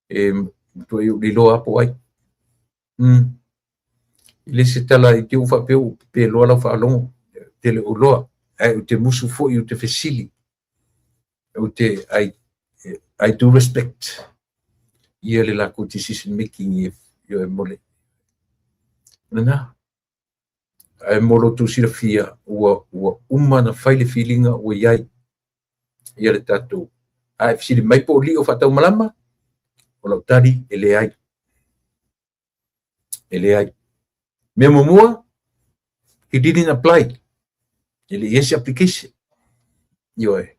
E matuai ou le iloa lava po o ai. E le se tala i te i ua faapea ua peloa lau faalogo, ou te le o iloa, ae ou te musu foi ou te fesili. Ou te, I do respect ia le latou decision making ioe mo le lena. Ae mo lo outou silafia, ua uma ona fai le filiga ua i ai ia le tatou. A e fesili mai po o lio faataumalama, o lau tali e leai. E leai. Mea muamua, he didn't apply. E le i ai se application. Ioe.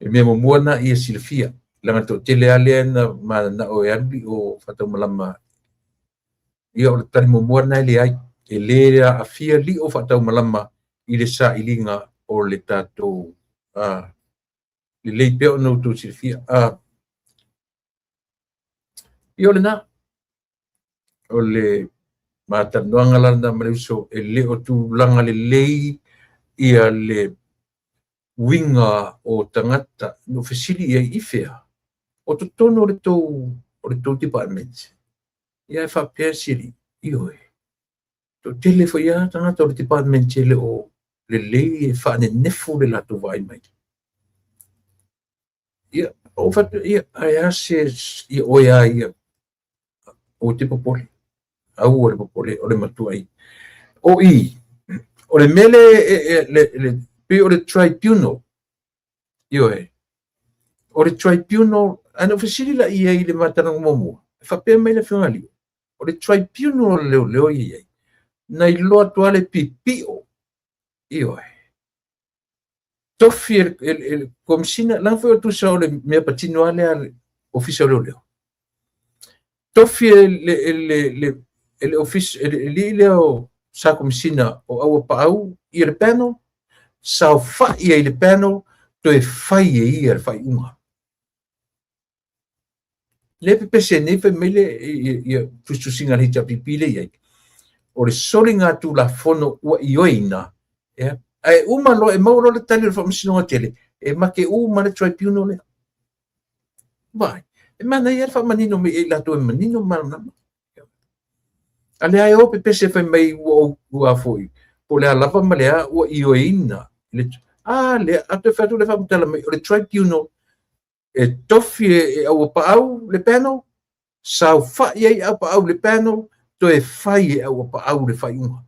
E mea muamua na ia silafia. Leaga toatele lava lea na mananao e alu lio faataumalama. Ia o le tali muamua lena e leai. E le aafia lio faataumalama i le sailiga o le tatou lelei pea ona outou silafia. Ia o lena. O le matalanoaga la lena ma le uso, e le o tulaga lelei ia le uiga o tagata. No fesili i ai i fea, o totonu o le tou department. Ia e faapea sili, ioe, toatele foi lava tagata o le department e le o lelei e faanenefu le latou vaai mai. Ia, o faapea, ia, ae a se, ia oe a ia, o te popole, aua le popole, o le matuai. O i, o le mea le, pei o le tribunal, ioe, o le tribunal, ana ou fesili la i ai i le matalaga muamua, e faapea mai le Afioga a Lio, o le tribunal o le leoleo i ai, na iloa atu lava le pipio, ioe, tofi e le komisina, leaga foi o tusa o le mea patino lava lea le ofisa o leoleo. Tofi e le ofisa, e le alii lea o sa komisina o Auapaau ia le panel, saofai ai le panel, toe fai e ia le faaiuga. Le pepese nei fai mai le ia tusitusiga a le HRPP le i ai. O le soliga tulafono ua ioeina, ia, ae uma loa e maua loa le tali o le faamasinoga tele, e make uma le tribunal lea. Vai, e manaia le faamanino mai e i latou e manino ma malamalama. A lea e o pepese fai mai ua ua foi, po le a lava ma le a ua ioeina. A lea, a toe fai atu le faamatala mai, o le tribunal e tofi e Auapaau le panel, saofai ai Auapaau le panel, toe fai e Auapaau le faaiuga.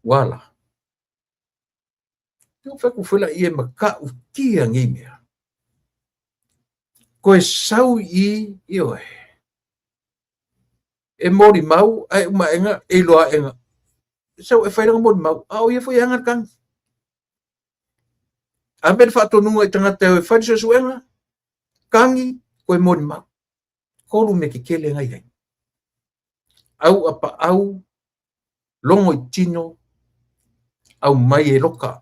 Uala. Te o whaku whela i e matautia nei mea. Koe sau i, ioe. E mori mau, ae umaenga, e iloa aenga. Sau e whairanga mori mau, a o ia foi anga le kangi. Ave le faatonuga i tagata e o e fai le suesuega, kagi, koe mori mau. Tolu mea tetele na i ai. Auapaau, logo i tino, au mai e loka.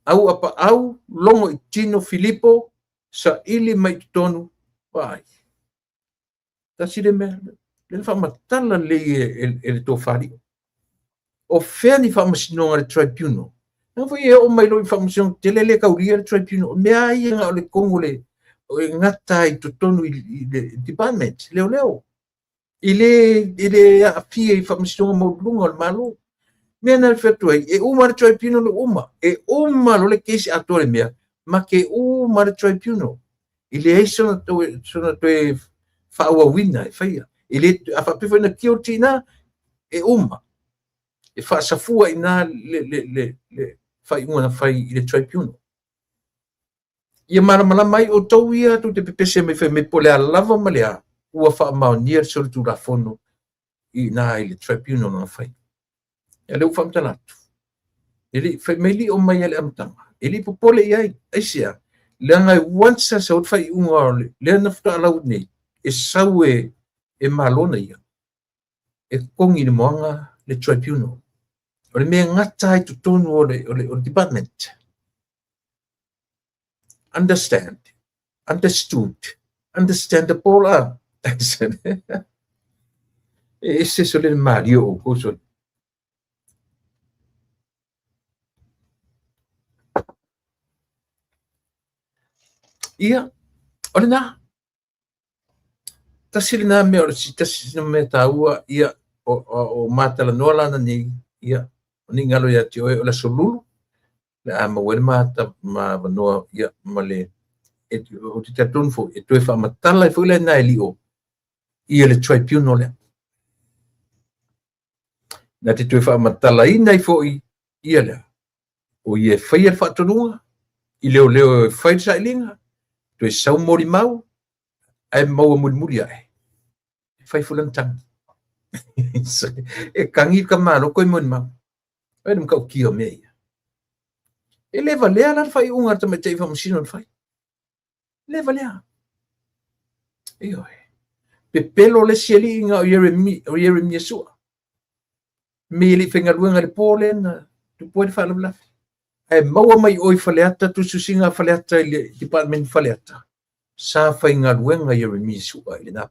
Auapaau, logo i tino Filipo, saili mai totonu, vai. Tasi le mea, le faamatala lelei e le tofalio. O fea ni faamasinoga le tribunal. Na foi e oo mai loa i faamasinoga tele le kaulia le tribunal. O mea ia na o le tonu le o e gata i totonu i le department, leoleo. I le aafia i faamasinoga maualuluga o le Malo. Mea na fai atu ai, e uma le tribunal uma. E uma loa le case atoa le mea, make uma le tribunal. I leai sona toe faaauauina e faia. E le, a faapea foi na guilty ina, e uma. E faasafua ina le faaiuga na fai i le tribunal. Ia malamalama ai outou ia tou te pepese mai fai mai po o le a lava ma le a, ua faamaonia le solitulafono i ina i le tribunal na fai. Ia lea ua faamatala atu. E le fai mai lio mai a le amataga. E le popole i ai. Aisea, leaga e once a sau le faaiuga o le lea na faatoa lau nei, e sau e malo na ia, e kogi i le moaga le tribunal. O le mea gata ai totonu o le department. Understand. Understood. Understandable a. E ese so le mario o kou so. Ia, o lena. Tasi lena mea o le tasi sina mea taua, ia, o matalanoa lana nei, ia, o ni ngalo ia te oe o le aso lulu, le a maua ai le mata ma avanoa, ia, ma le, e, o te talitonu foi, e toe faamatala ai foi la ina e lio, ia le tribunal lea. Na te toe faamatalaina ai foi ia lea, o ia e faia le faatonuga, i leoleo e fai le sailiga, toe sau molimau, ae maua mulimuli ae, e fai foi lana tagi. E tagi le tamaloto i molimau. Ai le matautia o mea ia. E le valea la le faaiuga a le tamaitai faamasino na fai. E le valea. Ioe. Pepelo le isi alii na o Ieremia, o Ieremia Sua. Me e le i faigaluega i le po lea na tupu ai le faalavelave. Ae maua mai o i Faleata, tusitusiga a Faleata i le Department Faleata, sa faigaluega Ieremia Sua i lena.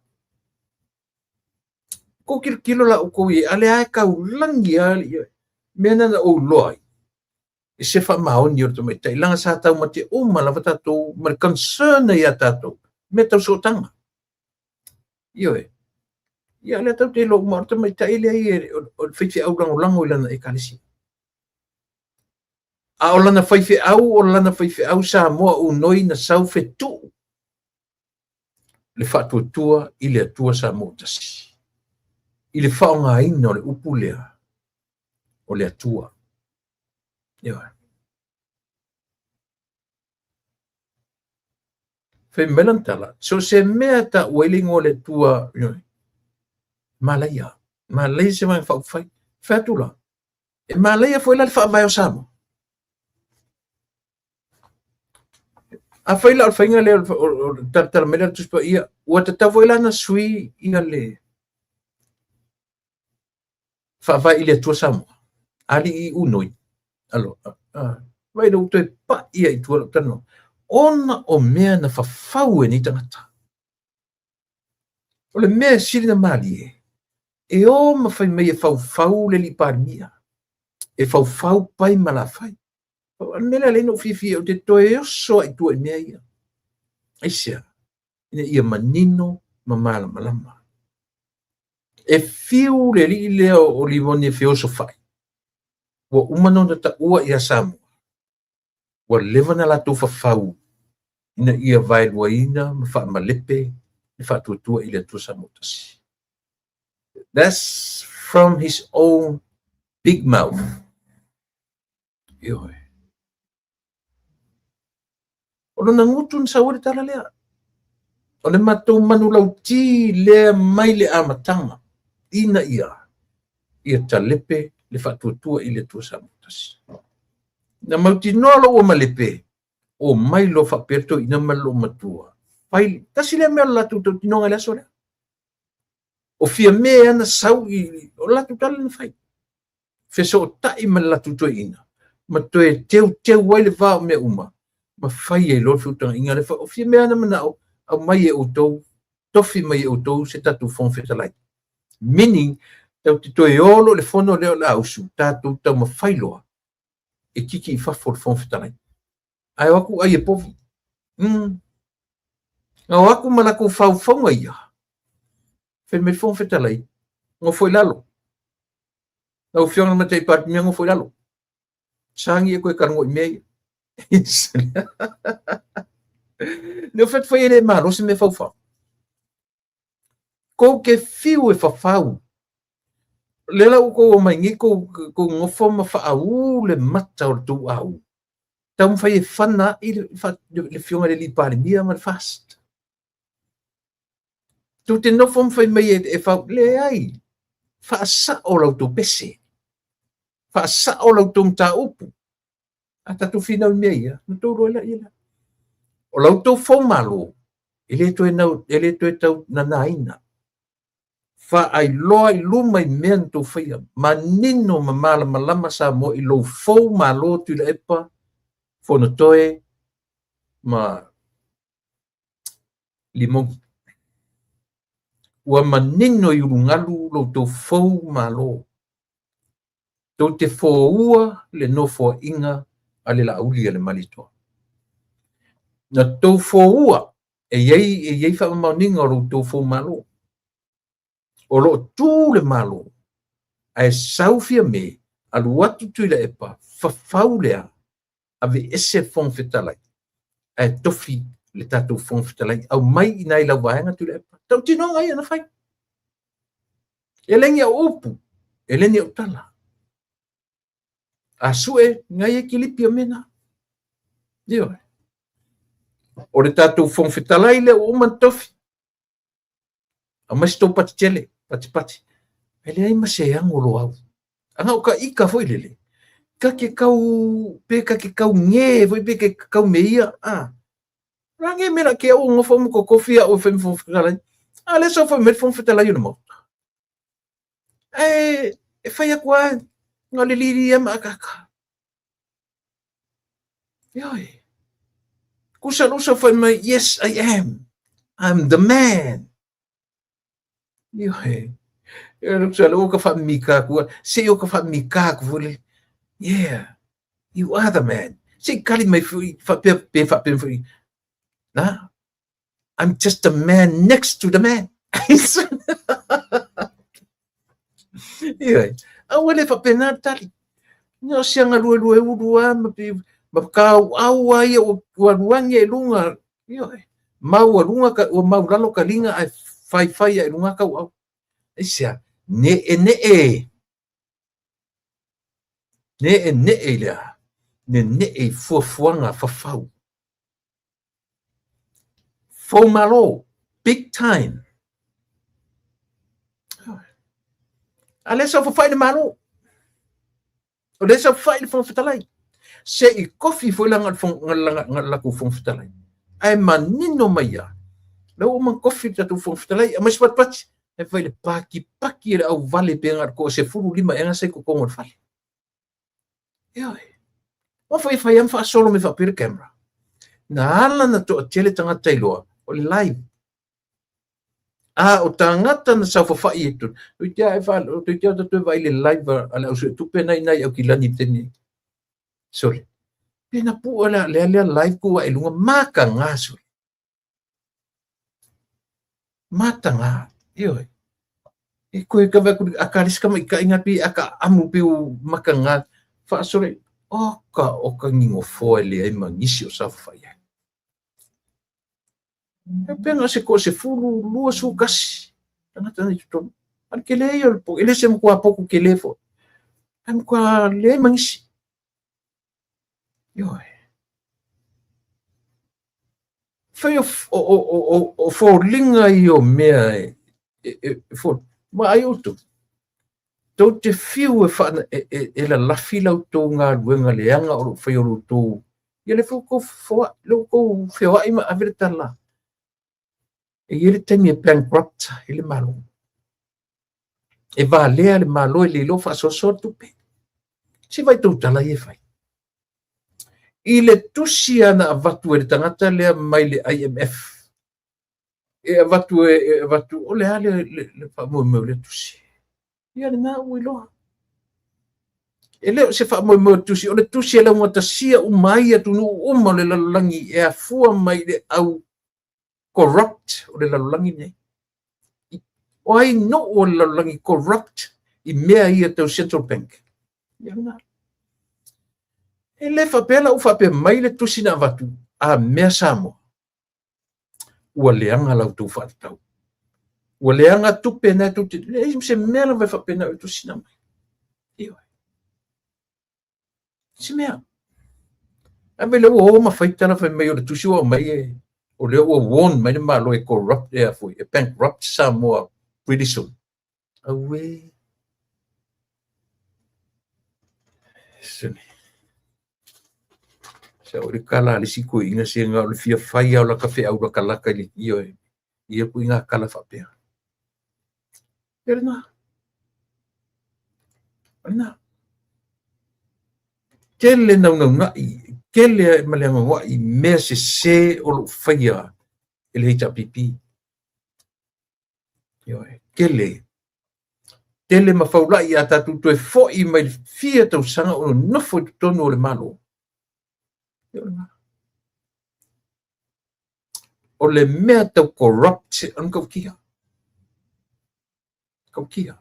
Kou tilotilo la outou i ai, a lea e taulagi lava mea na na ou iloa ai, e se faamaoni o le tamaitai, leaga sa taumate uma lava tatou ma le concern ia tatou, mea tau sootaga. Ioe. Ia, lea tatou te iloa uma, o le tamaitai lea ia, o le faifeau lagolago i lana ekalesia. A o lana faifeau, o lana faifeau Samoa unoi na sau fetuu le faatuatua i le Atua Samoa tasi. I le faaaogaina o le upu lea, o le Atua. Ioe. Fai mai lana tala, so se mea e taua ai le igoa o le Atua, ioe, malaia. Malaia se vaega faaupufai. Fai atu la, e malaia foi la le faavae o Samoa. Afai la o le faiga lea o le talatala mai lea o le Tusi Paia, ua tatau foi la ona sui ia le faavae i le Atua Samoa. Alii unoi. Alo, vai lea ua toe pai ia i tua lau talanoa. Ona o mea na fafau e nei tagata. O le mea e sili na malie, e o ma fai mai e faufau le alii Palemia, e faufau pai ma lafai. O le mea lea lea na ou fiafia ou te toe oso ai i tua i mea ia. Aisea? Ina ia manino ma malamalama. E fiu le alii lea o Limoni e feosofai, ua uma ona taua ia Samoa, ua leva na latou fafau ina ia vaeluaina ma faamalepe le faatuatua i le Atua Samoa tasi. That's from his own big mouth. Ioe. O lona gutu na sau ai le tala lea. O le matou manulauti lea mai le amataga ina ia ia talepe le faatuatua i le Atua Samoa tasi. Na mautinoa loa ua malepe, o mai loa faapea le toeaina ma le loomatua. Fai, tasi lea mea o le latou tautinoga i le aso lea. O Fiame ana sau i, o le latou tala na fai. Fesootai ma le latou toeaina, ma toe teuteu ai le va o mea uma, ma fai ai loa le feutagaiga lea. O Fiame ana manao, aumai e outou, tofi mai e outou se tatou Fofoga Fetalai. Meaning, tatou te toe o loa i le fono lea o le a usu, tatou taumafai loa e kiki i fafo le Fofoga Fetalai. Ae o atu ai e povi. Na o atu ma latou faufauga ia. Fai mai le Fofoga Fetalai, nofo i lalo. Lau Afioga i le Tamaitai Palemia, nofo i lalo. Sagi e koe talanoa i mea ia. Ne o fai atu fai e le malo se mea faufau. Kou te fiu e fafau. Lea la ua tou omai nei tou tou nofo ma faaū le mata o le tou aū. Taumafai e fana ai le le Afioga i le Alii Palemia ma le FAST. Tou te nofo ma fai mai e, e fau, leai, faasao la outou pese. Faasao la outou mataupu. A tatou finau i mea ia, na tou iloa ai lea. O la outou fou malo, e le toe, nau, e le toe tau nanaina. Faailoa i luma i mea na tou faia. Manino ma malamalama Samoa i lou fou malo Tuilaepa, Fonotoe ma Limogi. Ua manino i ulugalu lo outou fou malo. Tou te foua le nofoaiga a le Laauli a le Malietoa. Na tou foua e i ai, e i ai faamamaoniga o lo outou fou malo. O lo o tu le Malo, ae sau Fiame, alu atu Tuilaepa, fafau lea, aveese le Fofoga Fetalai, ae tofi le tatou Fofoga Fetalai, aumai i ina i lau vaega Tuilaepa. Tautinoga ia na fai. E le ni au upu. E le ni au tala. A sue ngai e kilipi o mena. Ioe. O le tatou Fofoga Fetalai lea ua uma ona tofi. Aumai se tou pati tele, patipati. E leai ma se ago loau. Aga o ka ika foi lele. Ka ke kau, pe ka ke kau nge foi pe ke kau me ia. Ah. La nge mela ke au ngofo mo kokofi au fai mo Fofoga Fetalai. A le so foi me Fofoga Fetalai o le maota. E, e fai aku a ngā le liri e ma akaka. Ioe. Kusa lusa fai mai, yes, I am. I'm the man. Ioe. E lusa le o ka whamika aku, se o ka whamika aku fo le. Yeah, you are the man. Se kali mai fui, whapea, pe whapea fui. Na, I'm just a man next to the man. Ioe. Aua le faapena le tali. Ina o sianga lue lue ulu a ma pi ma kau au a ia ua alu agi e luga. Ioe. Mau a luga ka ua mau lalo ka liga ae faifai ae luga kau au. Aisea? Ne'ene'e. Ne'ene'e i le a? Nene'e i fuafuaga fafau. Fou malo, big time. A lea saofafai le Malo. O lea saofafai le Fofoga Fetalai. Se i kofi foi la nga lakou Fofoga Fetalai. Ae manino mai ia. La ua uma kofi le tatou Fofoga Fetalai, aumai se patipati. Ae fai le pakipaki e le auvale pe nga ko 15 ea sa i totonu o le fale. Ioe. Ua fai fai am faasolo me faapea le camera. Na ala na toatele tagata iloa o le live. A o tagata na saofafai e tonu. Toeitiiti e fa toeitiiti o tatou vaai i le live a le au suetupe na ina i Aukilani i le taimi nei. Sole. Pe na pua lea lea lea live ku ae luga mataga sole. Mataga. Ioe. E koe ka vaai aku a ka le si tamaitaiga pe a ka amu pe u mataga faasole oka oka ngigofoa e leai ma nisi o saofafai ai. E pea na o se toasefulu 21 tagata na i totonu. A o le tele ia o le po, e le o se matua potu tele foi, ae matua leai ma nisi. Ioe. Fai o, o, o, o, o foliga ia o mea e, e, e, e fo, vaai outou. Tou te fiu e, wha, e, e, e lalafi la outou galuega leaga o loo faia o lo outou ia le foi kou foai, le kou feoai ma ave le tala. E i ai le taimi e bankrupt ai le Malo. E valea le Malo e le iloa faasoasoa le tupe. Se vaai tou tala ia e fai. I le tusi lava na avatu e le tagata lea mai le IMF, e avatu e, e avatu, o le a le, le, le faamoemoe o lea tusi? Ia lena ua iloa. E le o se faamoemoe o le tusi, o le tusi e laugatasia uma ai atunuu uma o le lalolagi e afua mai i le au corrupt o le lalolagi nei. O ai nuu o le lalolagi corrupt i mea ia tau Central Bank? Ia lena. E le faapea la ua faapea mai le tusi na avatu a mea Samoa. Ua leaga la outou faatatau. Ua leaga tupe na tou te... Leai se mea lava e faapena o le tusi na aumai. Ioe. Se mea. Ae mai lea ua o ma fai tala fai mai o le tusi ua aumai e o lea ua warn mai le Malo e corrupt e a foi, e bankrupt Samoa pretty soon. Auē. Sene. Se o le kala a le isi toeaina se na o le fia fai lava o lata feau latalata i le ioe ia ku i ngā kala faapea. Ia lena. Lena. Tele naunaunai, tele ma le anoanoai mea sese o loo faia e le HRPP. Ioe, tele. Tele ma faulai a tatou toe foi mai le fia tausaga o nonofo i totonu o le Malo. O le mea tau corrupt o le matautia. Matautia.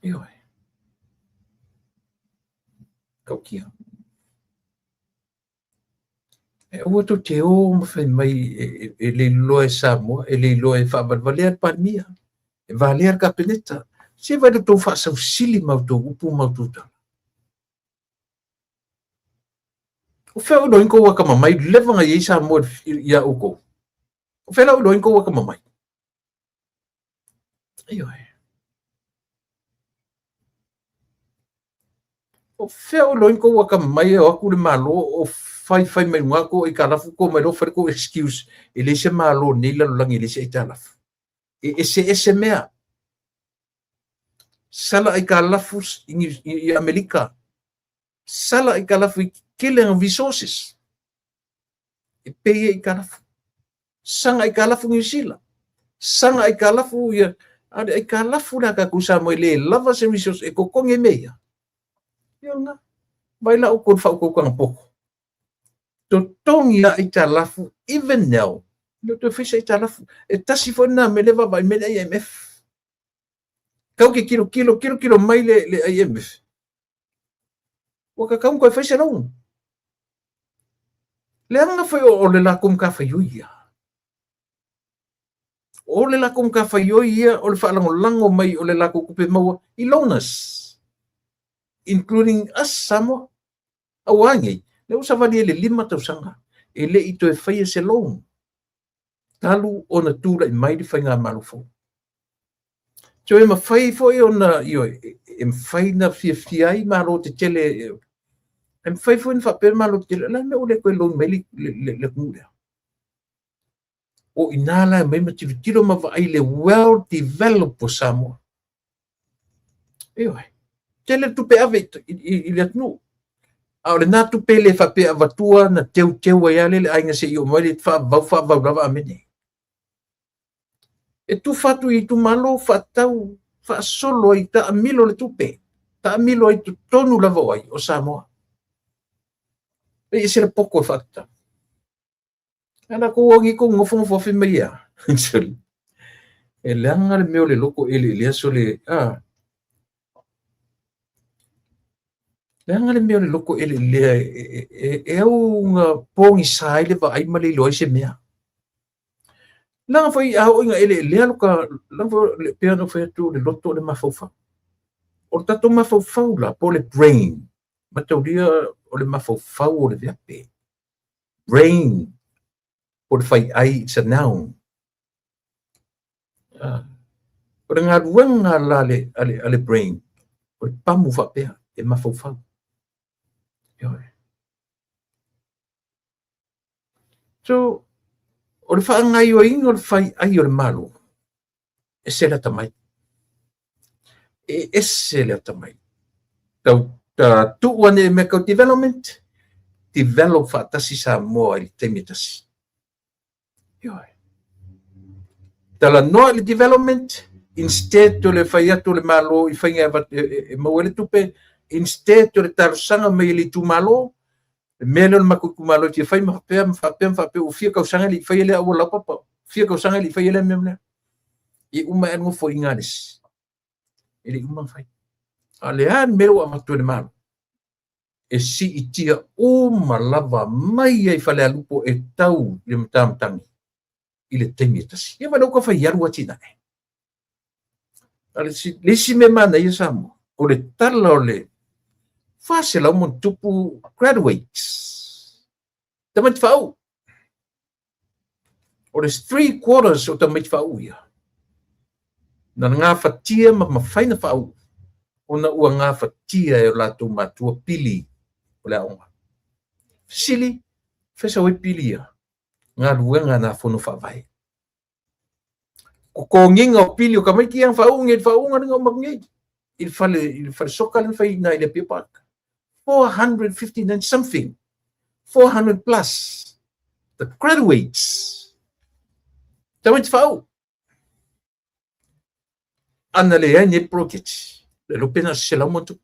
Ioe. Matautia. E aua tou te o ma fai mai e le iloa e Samoa, e le iloa e faavalevalea le Palemia, e valea le Kapeneta. Se vaai lo tou faasausili ma outou upu ma outou tala. O fea o iloa kou akamamai leva na i ai Samoa ia outou. O fea la o iloa kou akamamai. Ioe. O fea o iloa kou akamamai e o atu le Malo o faifai mai luga tou aitalafu tou omai loa fai le tou excuse e leai se Malo o lenei lalolagi e leai se aitalafu. E eseese mea. Sala aitalafu i Amerika. Sala aitalafu i tele o resources. E pay ai aitalafu. Saga aitalafu Niu Sila. Saga aitalafu ia a o le aitalafu le a tatou Samoa e le lava se resource e totogi ai mea ia. Ia lena. Vaai la outou i le faautautaga poto. Totogi lava aitalafu even now. E le o toe fai se aitalafu. E tasi foi lena mea lea e vaavaai mai le IMF. Tau te tilotilo, tilotilo mai le IMF. Ua tatau ona toe fai se loan. Leaga foi o le latou matafaioi ia. O le latou matafaioi ia o le faalagolago mai o le latou tupe maua i loaners, including us Samoa. Aua nei, lea ua savali ai le 5 tausaga e le i toe faia se loan talu ona tulai mai le faigamalo fou. So e mafai foi ona, ioe, e mafai na fiafia ai malo tetele, e mafai foi ona faapea malo tetele, o le a le mea ua le toe loan mai le atunuu lea. O i ina la e aumai ma tilotilo ma vaai le well developed o Samoa. Ioe, tele le tupe ave i le atunuu. A o lena tupe le faapea avatua na teuteu ai lava le aiga seia oo mai le faavavau faavavau lava amene. E tufa atu i itumalo faatatau faasolo ai taamilo le tupe, taamilo ai totonu lava o ai o Samoa. E ese le poto e faatatau. Ae la tou o nei tou nofonofo afe mai ia. E leaga le mea o le loto eleelea sole, a. Leaga le mea o le loto eleelea e au na pogisa ai le vaai ma le iloa ai se mea. Leaga foi a oo ina eleelea lo ta, leaga foi pei ona ou fai atu o le loto o le mafaufau. O le tatou mafaufau la, po o le brain, mataulia o le mafaufau o le veape. Brain, po o le faiai, it's a noun. O le galuega la a le brain, o le pamu faapea, e mafaufau. Ioe. So, o le faagaoioiga o le faiai o le Malo, ese le atamai. E ese le atamai. Tau tuu ane e mea tau development, develop faatasi Samoa i le taimi e tasi. Ioe. Talanoa i le development, instead o le fai atu o le Malo i faiga e maua ai le tupe, instead o le talosaga mai e le itumalo, le mea lea o le matou itumalo e fia fai ma faapea ma faapea ma faapea, ua fia tausaga e le i faia lea auala laupapa, fia tausaga e le i faia lea mea ma lea. E uma ae nofoaiga a le isi. E le i uma ona fai. A o le a le mea ua avatu e le Malo? E siitia uma lava mai ai Falealupo e tau i le matamatagi i le taimi e tasi. Ia vaai ua fai alu atinae. A le isi mea manaia Samoa, o le tala o le 400 ma ona tupu graduates. Tamaiti faauu. O le 3/4 o tamaiti faauu ia, na gafatia ma mafai na faauu ona ua gafatia e o latou matua pili o le aoga. Fesili, fai sau ai pili ia? Galuega na fono faavae. Totogiga o pili o tamaiti ia na faauu nei i le faauuga lea na uma atu nei i le fale soka lea na fai i le Apia Park. 459 something, 400 plus the graduates. Tamaiti faauu. Ana leai nei poloketi, le iloa pe na o se 100 ma tupu.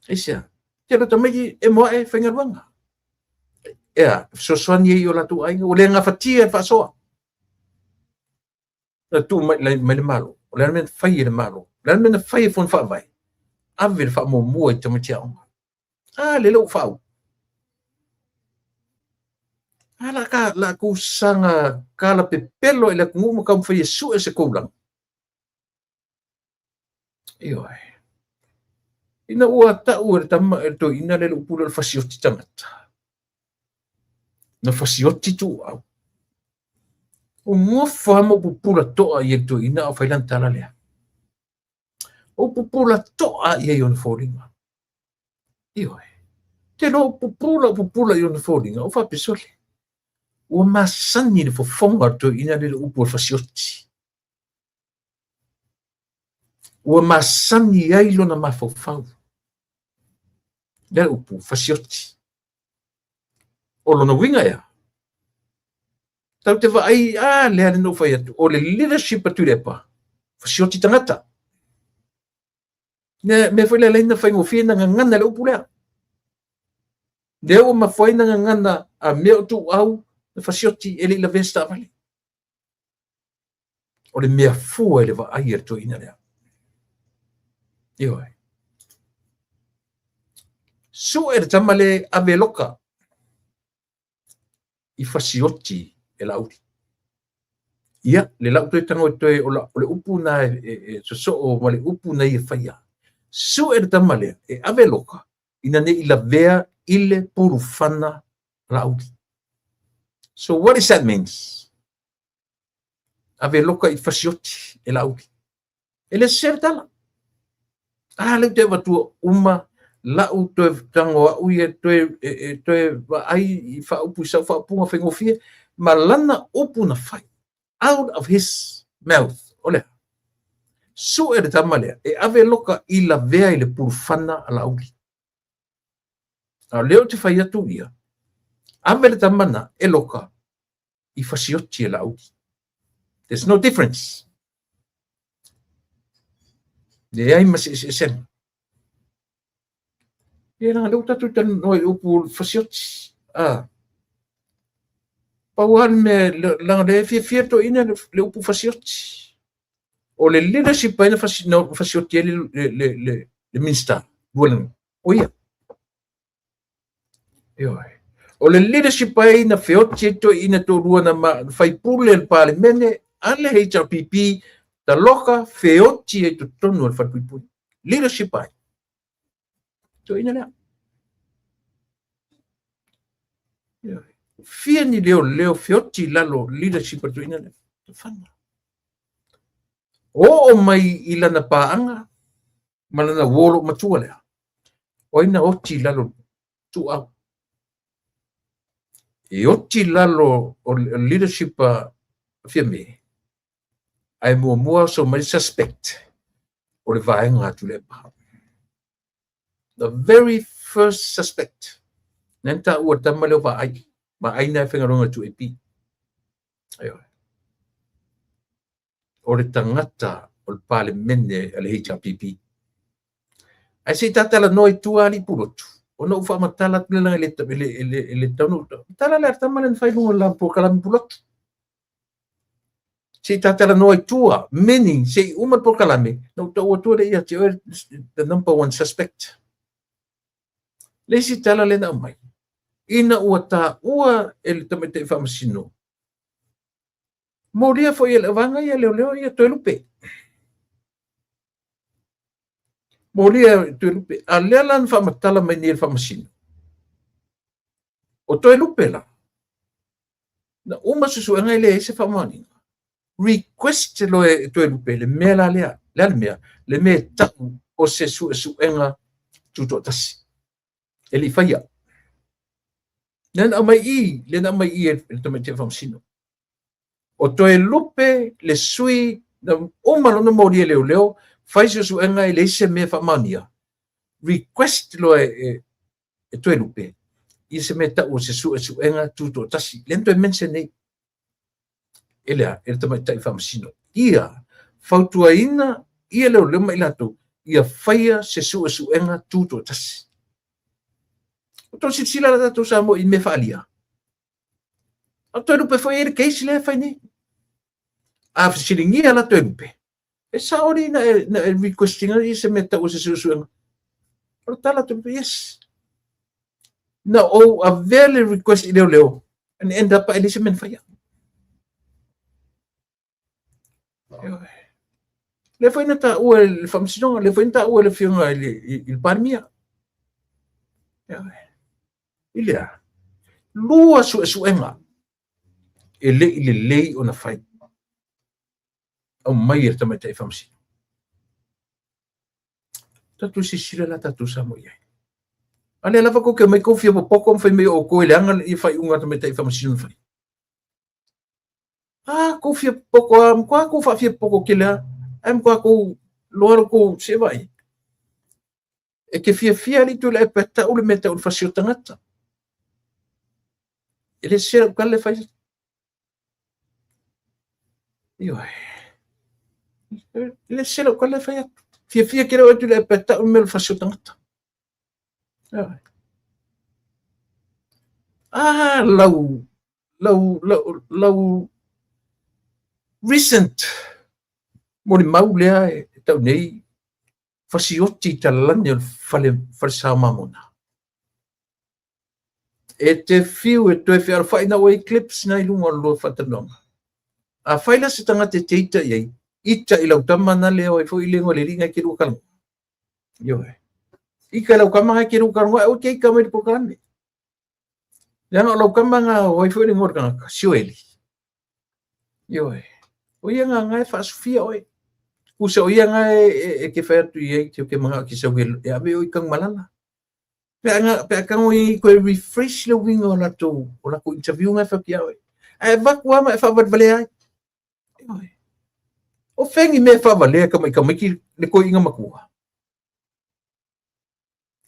Aisea? Tele o tamaiti e moae faigaluega. Ea, fesoasoani ai i o latou aiga, ua le gafatia le faasoa. Na tuu mai le Malo. O le a le mea na fai e le Malo? O le a le mea na fai e Fono Faavae? Ave le faamuamua i tamaiti aoga. A, lele ua faauu. A la ka la kou saga kalapepelo i le atunuu ma taumafai e sue se koulaga. Ioe. Ina ua ta'u e le tama e le toeaina lea le upu lea o le fasioti tagata, na fasioti tuuau. Ua nofo lava ma ou pupula to'a i ai le toeaina a o fai lana tala lea. Ou pupula to'a i ai i ona foliga. Ioe. Te iloa ou pupula, ou pupula i ona foliga, ou faapea, sole, ua masani le fofoga o le toeaina lea i le upu o le fasioti. Ua masani ai lona mafaufau. Lea upu, fasioti. O lona uiga ea? Tatou te vaai, a lea lea na ou fai atu, o le leadership a Tuilaepa, fasioti tagata. Mea, mea foi lea leai na faigofie na gagana le upu lea. Lea ua mafua ai na gagana a mea o tuuau na fasioti e le i lavea se taavale. O le mea fua i le vaai a le toeaina lea. Ioe. Sue le tama le ave loka i fasioti e Laauli. Ia, le lau toe tago e toe, o, la, o le upu na e, e, e sosoo ma le upu na ia faia. Sue le tama lea e ave loka ina ne i lavea i le pulufana Laauli. So what is that means? Ave loka i fasioti e Laauli. E le sese le tala. A lea ou te avatua uma lau toe tago au ia toe, e, e, toe vaai i faaupu i sau faaupuga faigofie ma lana upu na fai out of his mouth. O lea, sue le tama lea e ave loka i lavea i le pulufana a Laauli. A o lea ou te fai atu ia, ave le tama na e loka i fasioti e Laauli. There's no difference. Leai ma se eseesega. Ia langa lea ua tatou talanoa i upu fasioti. Ah. Pau lava le mea, langa lea e fiafia toeaiina le upu fasioti. O le leadership ai na fasioti ai le Minista, Lualan, o ia. Ioe. O le leadership ai na feoti ai toeaiina toalua na faipule le Palemene a le HRPP taloka feoti ai totonu o le falepuipui. Leadership ai. Toeaiina lea. Ioe. Fia ni leoleo feoti i lalo leadership a le toeaina lea. Tafana. Oo mai i lana paaga ma lana uo loo matua lea. O ai na oti i lalo tuuau? E oti i lalo o leadership a Fiame, ae muamua oso mai suspect o le vaega a Tuilaepa. The very first suspect. Lea na taua le tama lea o Vaai. Vaai na e faigaluega i le 2AP. Aioe. O le tagata o le Palemene a le HRPP. Ae se i ta talanoa i tua alii pulotu, ona ou faamatala atu lea leaga e le, e le, e le taunuu. Tala lea a le tama lea na fai i luga o le polokalame pulotu. Se i ta talanoa i tua, meaning se i uma le polokalame, na ou tau atu lea ia te oe the number one suspect. Le isi tala lea na aumai, ina ua taua e le tamaitai faamasino, molia foi e le vaega ia leoleo ia Toelupe. Molia e Toelupe. A lea la na faamatala mai nei e le faamasino. O Toelupe la, na uma suesuega e leai se faamaoniga. Request loa e Toelupe le mea la lea, le a le mea? Le mea e ta'u o se suesuega tutoatasi. E le i faia. Lea na aumai i, lea na aumai i e le tamaitai faamasino. O Toelupe le sui na uma lona moli e leoleo, fai suesuega e leai se mea e faamaonia. Request loa e, e Toelupe ia se mea ta'u o se suesuega tutoatasi. Lea na toe mention nei e le a, e le tamaitai faamasino. Ia fautuaina ia leoleo ma i latou ia faia se suesuega tutoatasi. Ua tou silasila la tatou Samoa i mea faaalia. A o Toelupe foi e i ai le case lea e fai nei. A fesiligia la Toelupe, e sao alii na e, na e request ina ia se mea tau o se suesuega. O le tala Toelupe, yes. Na ou avea le request i leoleo, and end up e leai se mea na faia. Lea foi na taua e le Faamasinoga, lea foi na taua e le Afioga i le Palemia. I le a? 2 suesuega e le i lelei ona fai. Aumai e le tamaitai faamasino. Tatou silasila la tatou Samoa i ai. A lea lava kou te omai kou fia popoto ma fai mai o outou e leaga ia faaiuga a tamaitai faamasino na fai. A kou fia popoto a, matua kou faafia popoto tele a, ae matua kou loa lo kou se vaai. E te fiafia alii Tuilaepa e tau le mea tau le fasi o tagata. E le sese lau tala le fai. Ioe. E le sese lau tala le fai atu. Fiafia tele oe Tuilaepa e tau le mea o le fasi o tagata. Ioe. Ah, lau lau lau lau recent molimau lea e tau nei fasioti i talalani o le fale, fale sao mamona. E te fiu e toe fealofai na ua i clips na i luga o le lua faatalanoaga. A fai la se tagata e te ita i ai, ita i lau tama na lea o ai foi le igoa o le alii na e te lua talanoa. Ioe. Ita i lau tama na e te lua talanoa, aua te ita mai i le polokalame. Leaga o lau tama na o ai foi le igoa o le tagata, Sioeli. Ioe. O ia nga nga e faasufia oe. Tusa o ia nga e te fai atu i ai te ke manao ke sau e ave oe i Tanumalala. Pe a nga pe a tago i koe refresh le uiga o latou o latou interview nga e fai atu ia oe. Ae avatu lava ma e faavalevalea ai. Ioe. O fea ni mea e faavalea e tamaiti le toeaina matua?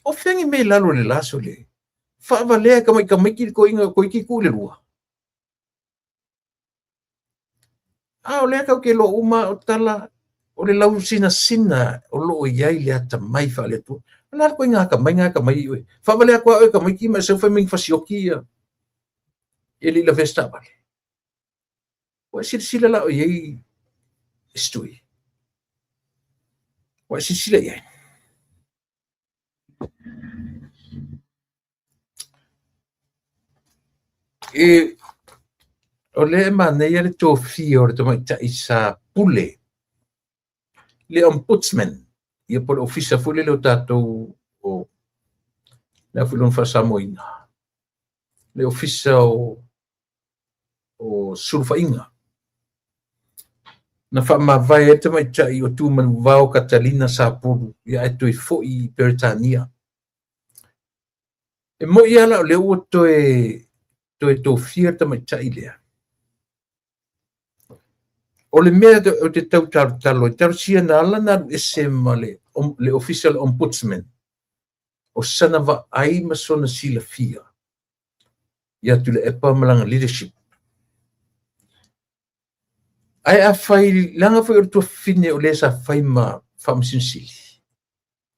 O fea ni mea i lalo o le la sole? Faavalea e tamaiti le toeaina toeitiiti tuu i le lua. A o lea tatou te iloa uma o tala o le lausinasina o lo o i ai le atamai faale-Atua. O le a le ituaiga atamai na atamai ai oe? Faavalea atu lava oe e tamaiti ma e sau fai mai ni fasioki ia e le i lavea se taavale. Ua e silasila la oe i ai e se tui? Ua e silasila i ai? E, o lea e manaia le tofia o le tamaitai sa pule, le ombudsman, ia po o le ofisa foi lele o tatou o le a foi lona faa-Samoaina, le ofisa o sulufaiga. Na faamavae ai le tamaitai o Tumanuvao Katalina Sapulu ia ae toe foi i Peretania. E moi lava la o lea ua toe tofia le tamaitai lea. O le mea ou te tau talotalo ai, talosia na ala ona alu ese ma le Ofisa o le Ombudsman, o sana vaai ma sona silafia ia Tuilaepa ma lana leadership. Ae afai, leaga foi o le tuafafine o le sa fai ma Faamasino Sili,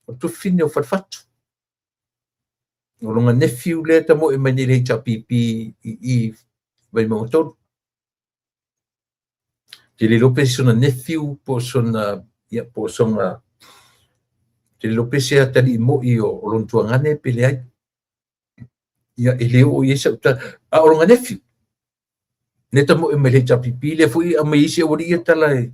o le tuafafine o Falefatu, o lona nephew lea e tamoe mai nei i le HRPP i Vaimauga 3. Te le iloa pe sona nephew po o sona, ia, po o sona, te le iloa pe se atalii moi o lona tuagane pe leai. Ia, e le oo i ai sau tala. A o lona nephew, lea tamoe mai le HRPP, lea foi e aumai ai si aualii ia tala e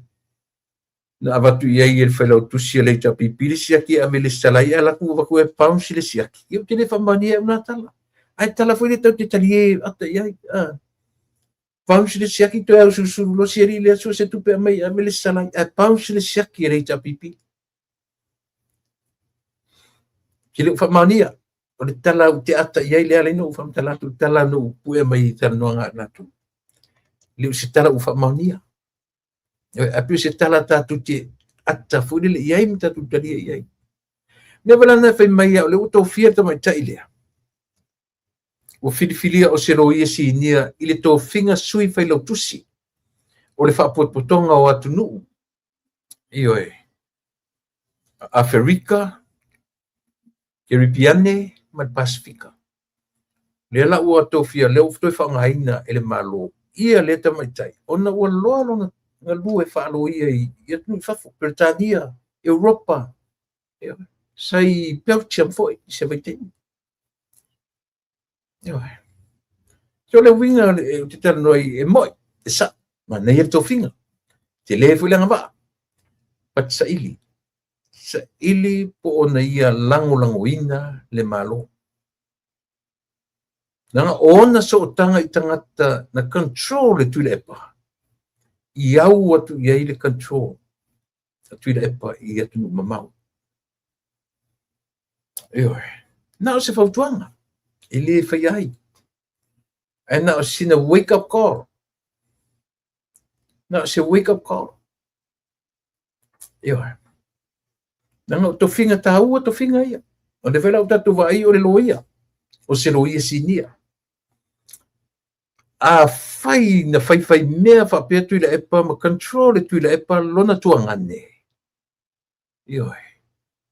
na avatu i ai e le failautusi a le HRPP le siaki e ave i le lesitala ai, ae alu atu avatu e bounce le siaki. Ia, ou te le faamaonia ai au na tala. Ae tala foi lea tatou te talie ata i ai. Bounce le siaki, toe ausulusulu loa si alii lea, sue se tupe aumai e ave le lesitala ai, ae bounce le siaki a le HRPP. Ke le o faamaonia, o le tala ou te ata i ai le ala ai na ou faamatala atu, le tala na ou pue mai i talanoaga a latou. Le o se tala ua faamaonia. Ae pei o se tala tatou te ata foi lele i ai ma tatou talia i ai. Mea wala na fai mai o le ua tofia le tamaitai lea. Ua filifilia o se loia sinia i le tofiga sui failautusi o le faapotopotoga o atunuu. Ioe. Aferika, Keripiane ma le Pasifika. Lea la ua tofia, lea ua toe faaaogaina e le Malo ia lea tamaitai, ona ua loa lona galue faaloia i atunuu i fafo, Peretania, Europa, sa i Belgium foi i se vaitaimi. Ioe. So le uiga ou te talanoa ai, e moi, e sao, manaia le tofiga, tele foi le agavaa. But saili, saili po o na ia lagolagoina le Malo. Leaga o ona sootaga i tagata na control e Tuilaepa, i au atu i ai le control a Tuilaepa i atunuu mamao. Ioe, na o se fautuaga, e le faia ai. Ae na o sina wake up call. Na o se wake up call. Ioe. Leaga o tofiga taua tofiga ia. O le foi la ua tatou vaai o le loia, o se loia sinia. Afai na faifai mea faapea Tuilaepa ma control e Tuilaepa lona tuagane, ioe,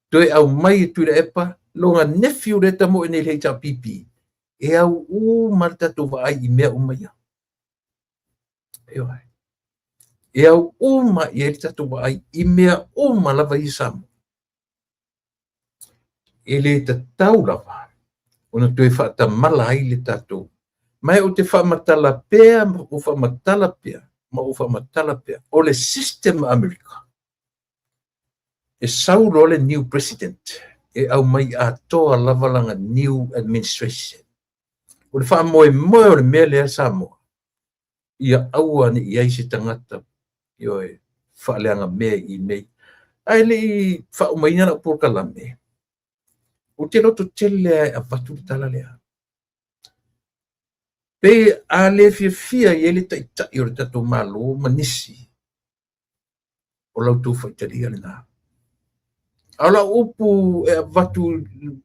toe aumai e Tuilaepa lona nephew lea e tamoe nei i le HRPP, e au uma le tatou vaai i mea uma ia. Ioe. E au uma i ai le tatou vaai i mea uma lava ia Samoa. E le tatau lava ona toe faatamala ai le tatou. Ma ou te faamatala pea ma ou faamatala pea ma ou faamatala pea. O le system Amerika, e sau loa le new president, e aumai atoa lava lana new administration. O le faamoemoe o le mea lea Samoa, ia aua ne i ai se tagata, ioe, faaleaga mea i mea. Ae le i faaumaina lau polokalame, ou te loto tele e avatu le tala lea. Pe a le fiafia i ai le taitai o le tatou Malo ma nisi, o la outou faitalia lena. A o lau upu e avatu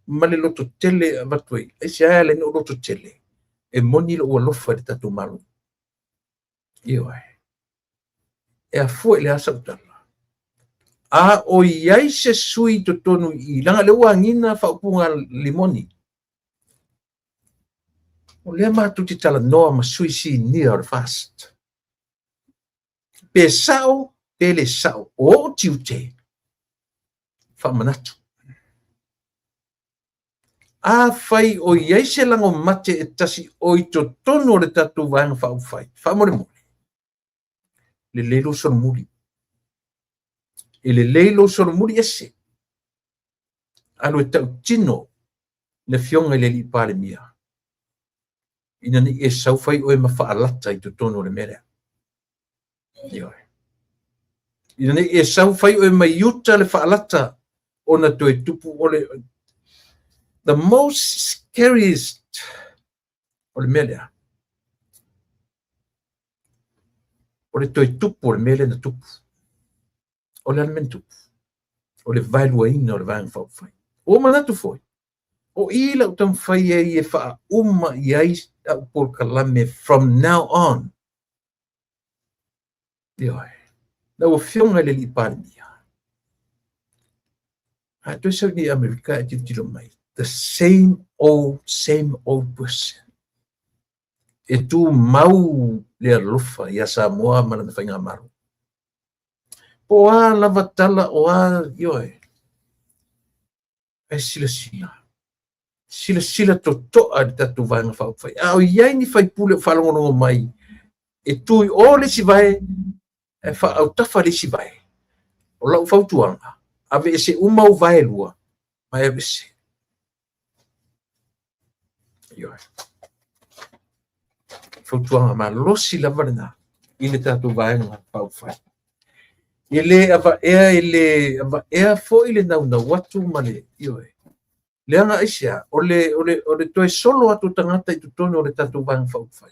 ma le loto tele e avatu ai, aisea e ala ai ona ou loto tele, e moni lou alofa i le tatou Malo. Ioe. E afua i le a sau tala. A o i ai se sui i totonu i i, leaga o lea ua agiga faaupuga Limoni. O lea matou te talanoa ma sui sinia o le FAST. Pe sao, pe le sao, o ou tiute, faamanatu. Afai o i ai se lago mate e tasi o i totonu o le tatou Vaega Faaupufai, faamolemole, lelei lou solomuli. E lelei lou solomuli ese. Alu e tautino le afioga i le alii Palemia, ina ne i e sau fai oe ma faalata i totonu o le mea lea. Ioe. Ina ne i e sau fai oe mai uta le faalata ona toe tupu o le the most scariest o le mea lea. O le toe tupu o le mea lea na tupu. O le a le mea na tupu? O le vaeluaina o le Vaega Faaupufai. Ua manatu foi, o i lau taumafai ai e faauma i ai au polokalame from now on. Ioe. Lau Afioga i le Alii Palemia, a toe sau nei Amerika e tilotilo mai, the same old, same old person. E tumau le alofa ia Samoa ma lana faigamalo. Po o a lava tala o a, ioe, ae silasila, silasila totoa i le tatou Vaega Faaupufai. A o i ai ni faipule o faalogologo mai e tu i o le isi vae, e faaautafa le isi vae, o lau fautuaga, aveese uma au vae e lua, ma e aveese. Ioe. Fautuaga malosi lava lena i le tatou Vaega Faaupufai. E le avaea, e le avaea foi le naunau atu ma le, ioe. Leaga aisea, o le, o le, o le toe solo atu o tagata i totonu o le tatou Vaega Faaupufai.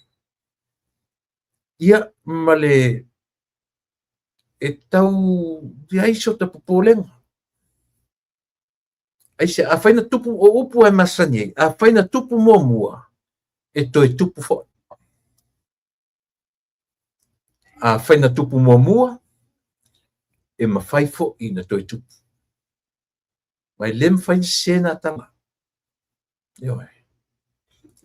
Ia, ma le, e tau i ai so ta popolega. Aisea, afai na tupu, o upu e masani ai, afai na tupu muamua, e toe tupu foi. Afai na tupu muamua, e mafai foi na toe tupu. Ma e le mafai ona sese na tala. Ioe.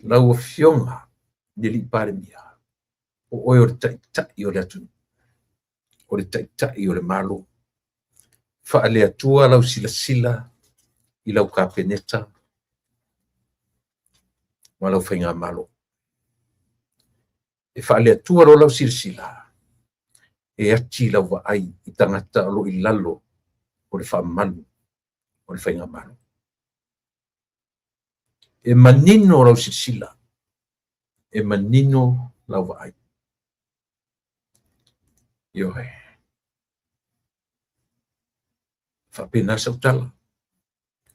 Lau Afioga i le Alii Palemia, o oe o le taitai o le atunuu, o le taitai o le Malo. Faale-Atua lau silasila i lau Kapeneta ma lau faigamalo. E faale-Atua loa lau silasila, e ati lau vaai i tagata o lo o i lalo o le faamalu o le Faigamalo. E manino lau silasila, e manino lau vaai. Ioe. Faapena sau tala.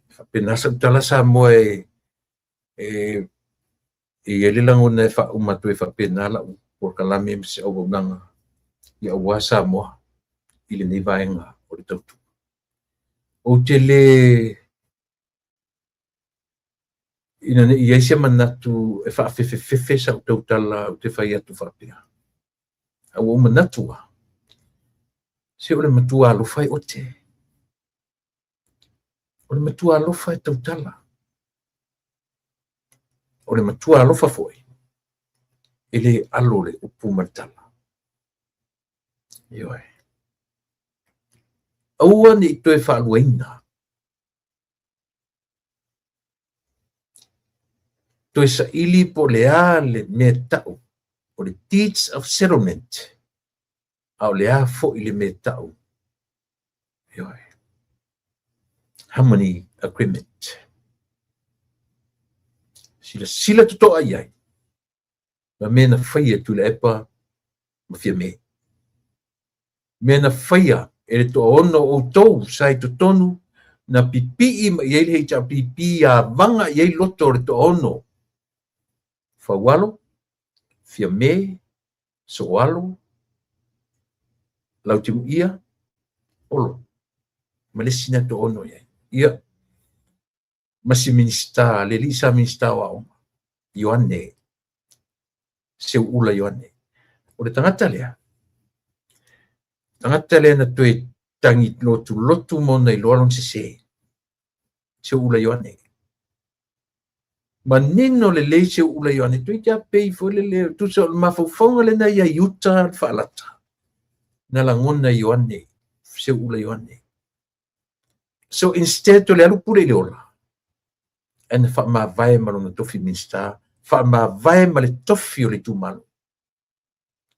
Faapena sau tala Samoa e e e i ai le lagona e faauma atu ai faapena lau polokalame ma se auaunaga ia aua Samoa i lenei vaega o le tautua. Ou te le ina ne i i ai se manatu e faafefefefe sau tautala ou te fai atu faapea. A ua ou manatu lava, se o le matua alofa e ote. O le matua alofa e tautala. O le matua alofa foi, e le alo le upu ma le tala. Ioe. Aua ne i toe faaluaina. Toe saili po o le a le mea tau o le Deeds of Settlement, a o le a foi le mea tau, ioe, Harmony Agreement. Silasila totoa i ai ma mea na faia e Tuilaepa ma Fiame. Mea na faia e le toaono o outou sa i totonu na pipii mai i ai le HRPP avaga i ai loto o le toaono Faualo, Fiame, Sooalo, Lautimuia, Olo ma le isi na toaono i ai. Ia, ma si Minisita, le alii sa Minisita o Aoga, Ioane, Seuula Ioane. O le tagata lea, tagata lea na toe tagi lotulotu ma ona iloa lona sese, Seuula Ioane. Manino lelei Seuula Ioane, toeitiiti lava pei foi lele, tusa o le mafaufauga lena ia Iuta le faalata, na lagona e Ioane, Seuula Ioane. So instead o le alu pule i le ola, ae na faamavae ma lona tofi Minisita, faamavae ma le tofi o le itumalo.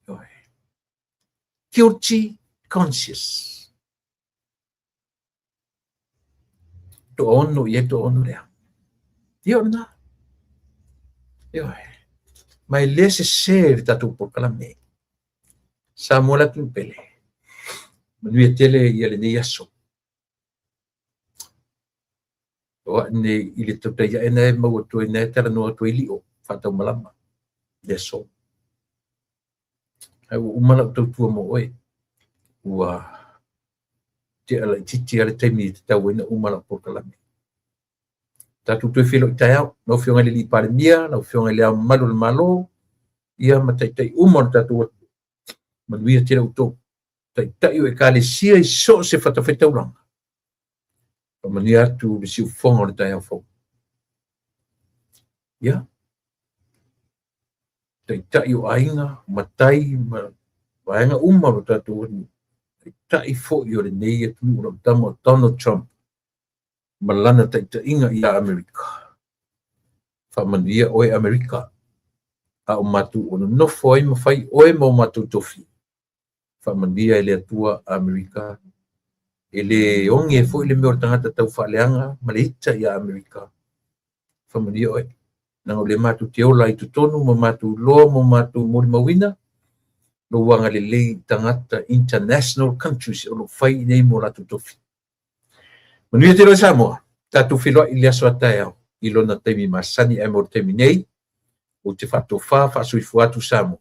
Ioe. Guilty conscious. Toaono i ai toaono lea. Ia o lena. Ioe. Ma e le sese le tatou polokalame. Samoa le atunuu pele. Manuia tele ia lenei aso. O a'e nei i le tautai a'e na e maua atu ai, na e talanoa atu ai lio faataumalama le aso. Ae ua uma lau tautua mo oe. Ua tea laitiiti lava le taimi e tatau ai ona uma lau polokalame. Tatou toe feiloai taeao, lau Afioga i le Alii Palemia, lau Afioga i Le Ao Mamalu o le Malo, ia ma taitai uma o le tatou atunuu. Manuia tele outou. Taitai o Ekalesia i so o se fatafaitaulaga. Faamanuia atu le siufofoga o le taeao fou. Ia, taitai o aiga, matai ma vaega uma o le tatou atunuu. Taitai foi o lenei atunuu, lau tama o Donald Trump ma lana taitaiga ia Amerika. Faamanuia oe Amerika, a o matou o nonofo ai ma fai oe ma o matou tofi. Faamanuia e le Atua Amerika. E le oge foi le mea o le tagata tau faaleaga ma le ita ia Amerika. Faamanuia oe. Leaga o lea matou te ola i totonu ma matou iloa ma matou molimauina lou agalelei i tagata international countries o lo o fai i inei mo latou tofi. Manuia tele oe Samoa, tatou feiloai i le aso a taeao i lona taimi masani ae mo le taimi nei, ou te faatofa faasoifua atu Samoa.